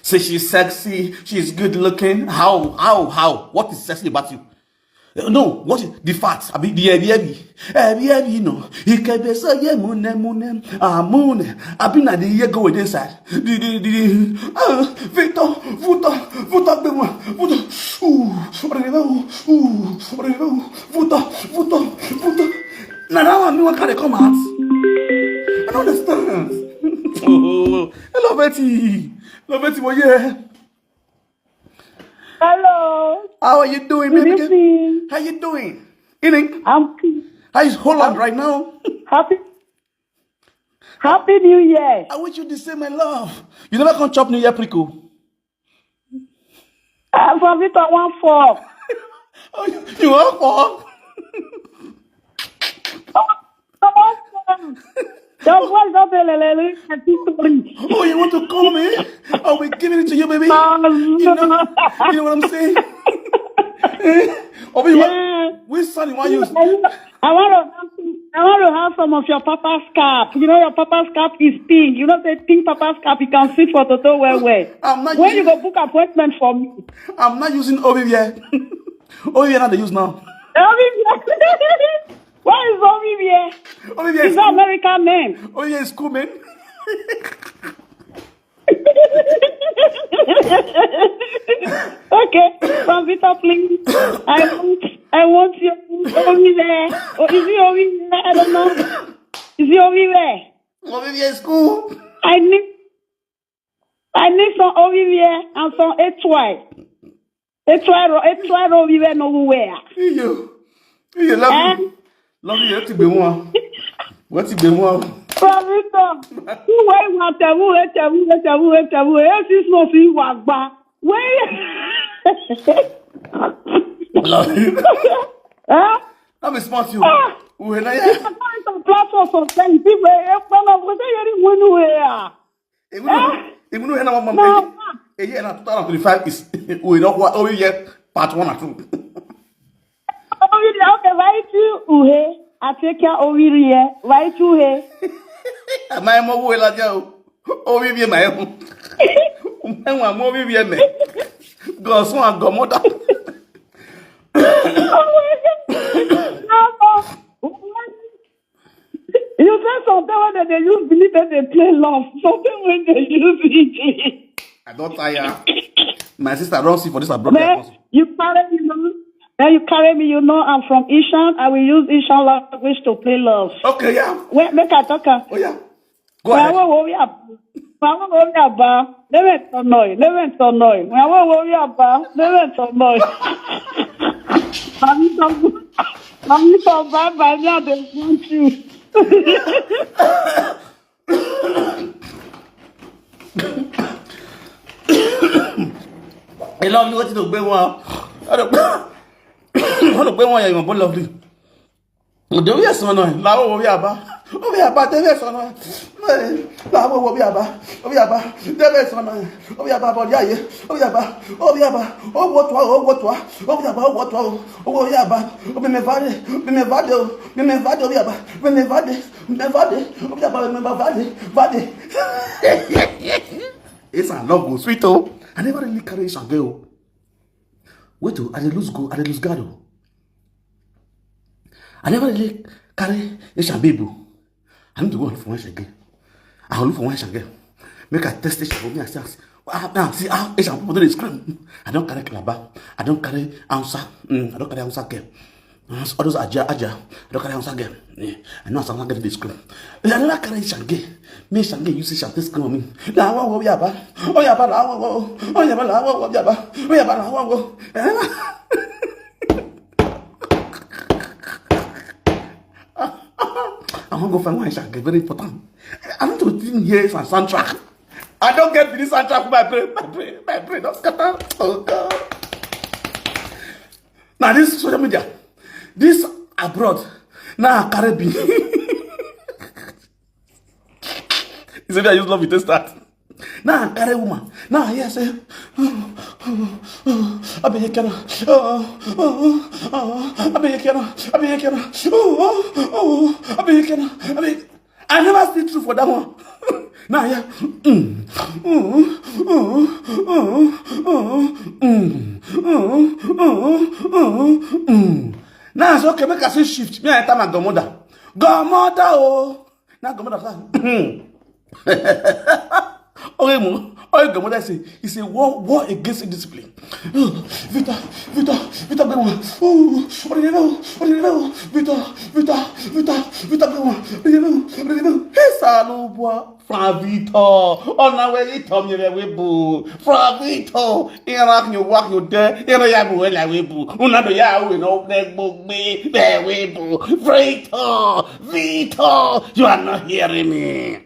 Say she's sexy, she's good looking. How, how, how? What is sexy about you? Uh, No, what is the fact? I mean, the heavy, heavy, heavy, heavy, you know. He can be so, yeah, mune, mune, ah, mune. I been at the year go with inside. The, the, the, the, uh, Victor, Vuta, Vuta, Bema, Vuta, ooh, Rivero, ooh, Rivero, Vuta, Vuta, Vuta. What can they come out? I don't understand. Oh, hello, Betty. Hello, Betty, well, yeah. Hello. How are you doing, Good baby girl? Evening. How you doing? Evening. I'm How is Holland right now? Happy Happy New Year. I wish you the same, my love. You never come chop New Year, prickle. I'm from Victor One Four. Oh, you, you want for? Come on, come. Your voice don't tell a little story. Oh, you want to call me? I'll be giving it to you, baby. No, You know, no. You know what I'm saying? Oh, you want, Yeah. which son you want to use? I want to have some, I want to have some of your papa's cap. You know your papa's cap is pink. You know say pink papa's cap, you can sit for Toto well well. I'm not When you using, go book appointment for me? I'm not using Olivier. Olivier not the use now. Olivier. Where is Olivier? Olivier It's is an cool. American name. Olivier is cool, man. Okay, Convita, please. I want, I want you over there. Or is he over there? I don't know. Is he over there? Olivier is cool. I need, I need some over there and some H Y. H Y, ro- H Y over there nowhere. You, you love Eh? you. Love you. What you be one? What you be one? Convita, who why you want to who H Y, who H Y, who H Y, who H Y, six months you walk back? Where? Love you. Huh? Let me spot you. Ah. Who na It's ya? a kind of platform for ten people. Eh, when I was there, you went away. Even though, even though na one No. month, a year na two thousand twenty-five is we don't what oh yeah part one and two. Okay, why you uhe? I take care of you here. Why you uhe? My mom will like you. Oh, we be my own. My mom will be me. Godson and godmother. You say something when they, they use believe that they play love. Something when they use it. I don't tire. My sister, I don't see for this abroad. Then you carry me, you know. Then you carry me, you know. I'm from Ishan. I will use Ishan language to play love. Okay, yeah. Wait, make I talk. Am. Oh yeah. Go Why ahead. wo wo ya? Why wo wo ya ba? Never to know. Never to know. Why wo wo ya ba? Never to know. Mami to, mami to bye bye. Me I dey want you. I love you. What you do? Be one. I don't. I don't be one. You're my boy, lovely. Òde orí ẹ̀sán náà, làwọn orí àbá, orí àbá tẹ́lẹ̀ ẹ̀sán náà, làwọn orí àbá, orí àbá tẹ́lẹ̀ ẹ̀sán náà, orí àbá bọ̀dí àyè, orí àbá, orí àbá, owó tó, owó tó, orí àbá, owó tó, owó orí àbá, omi mi fàdé, omi mi fàdé o, omi mi fàdé orí àbá, omi mi fàdé, omi mi fàdé, orí àbá, omi mi fàdé, fàdé. It's a love go sweet o. I never really carry Ishan girl. Wait o, I dey lose go, I dey lose guard o. I never really carry Asian babe o. I need to go look for one Asian girl. I go look for one Asian girl. Make I test Asian for me. I see, ah, now see how Asian people dey scream. I don't carry Calabar. I don't carry Hausa. Mm, I don't carry Hausa girl. All those Aja, Aja. I don't carry Hausa girl. Yeah, I know Hausa girl dey scream. I never carry Asian girl. Me Asian girl, you see Asian girl scream on me. La wa wo ya ba. Oh ya ba la wa wo. Oh ya ba la wa wo ya ba. Oh ya ba la wa wo. Eh? I wan go find one Asian girl, very important. I need to think here is a soundtrack. I don't get this soundtrack for my brain. My brain, my brain don't scatter. Oh God. Now this social media, this abroad, now Caribbean. You say I use love to start. Now I carry woman. Now I hear say, I be here, I be here, I be here, I be here, I be here. I never see true for that one. Now I hear, mm, mm, mm, mm, mm, mm, mm, mm, mm. Now I say, okay, make I say shift. Me I enter my godmother. Godmother, oh. Now godmother say, hmm. Oye mo, oye gamo that say it's a war, war against indiscipline. Victor, Victor, Victor, be one. Oh, what do you know? What do you know? Victor, Victor, Victor, Victor, be one. What do you know? What do you know? Hey, Salubwa, Frank Victor. Oh, now where you tell me that we boo? Frank Victor. Irak you walk you there. You know you have like we boo. Unado ya we no black book me. There we boo. Victor, Victor, you are not hearing me.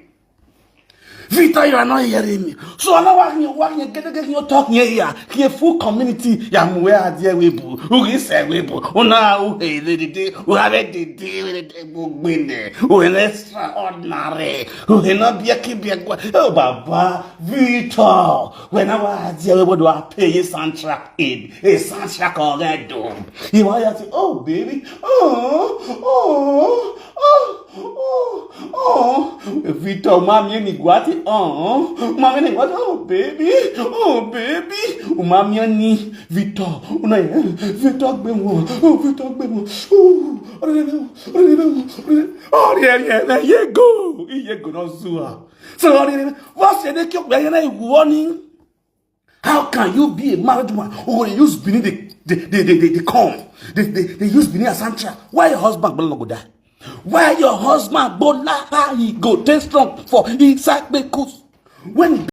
Victor, you are not hearing me. So I know what you, what you get, get your talk here, here. Here full community. Ya muwe adie we boo. Who is a we boo? Una who hey the day. Who have it the day with the book binde. Who is extraordinary. Who is not be a keep your. Oh, Baba, Victor. When I was there, we would pay a soundtrack in a soundtrack already. He was say, oh baby, oh, oh, oh, oh, oh. Victor, mommy, ni guati, oh, mommy, ni guati, oh baby, oh baby, mommy, ni Victor, una, Victor, be one, oh Victor, be one, oh, oh yeah, yeah, yeah, yeah, go, yeah, go, no zua. So, what's your name? Warning. How can you be a married woman who will use Benin the the the the, the, the corn? They, they, they use Benin as soundtrack. Why your husband will not go die? Why your husband go la how he go take strong for inside because when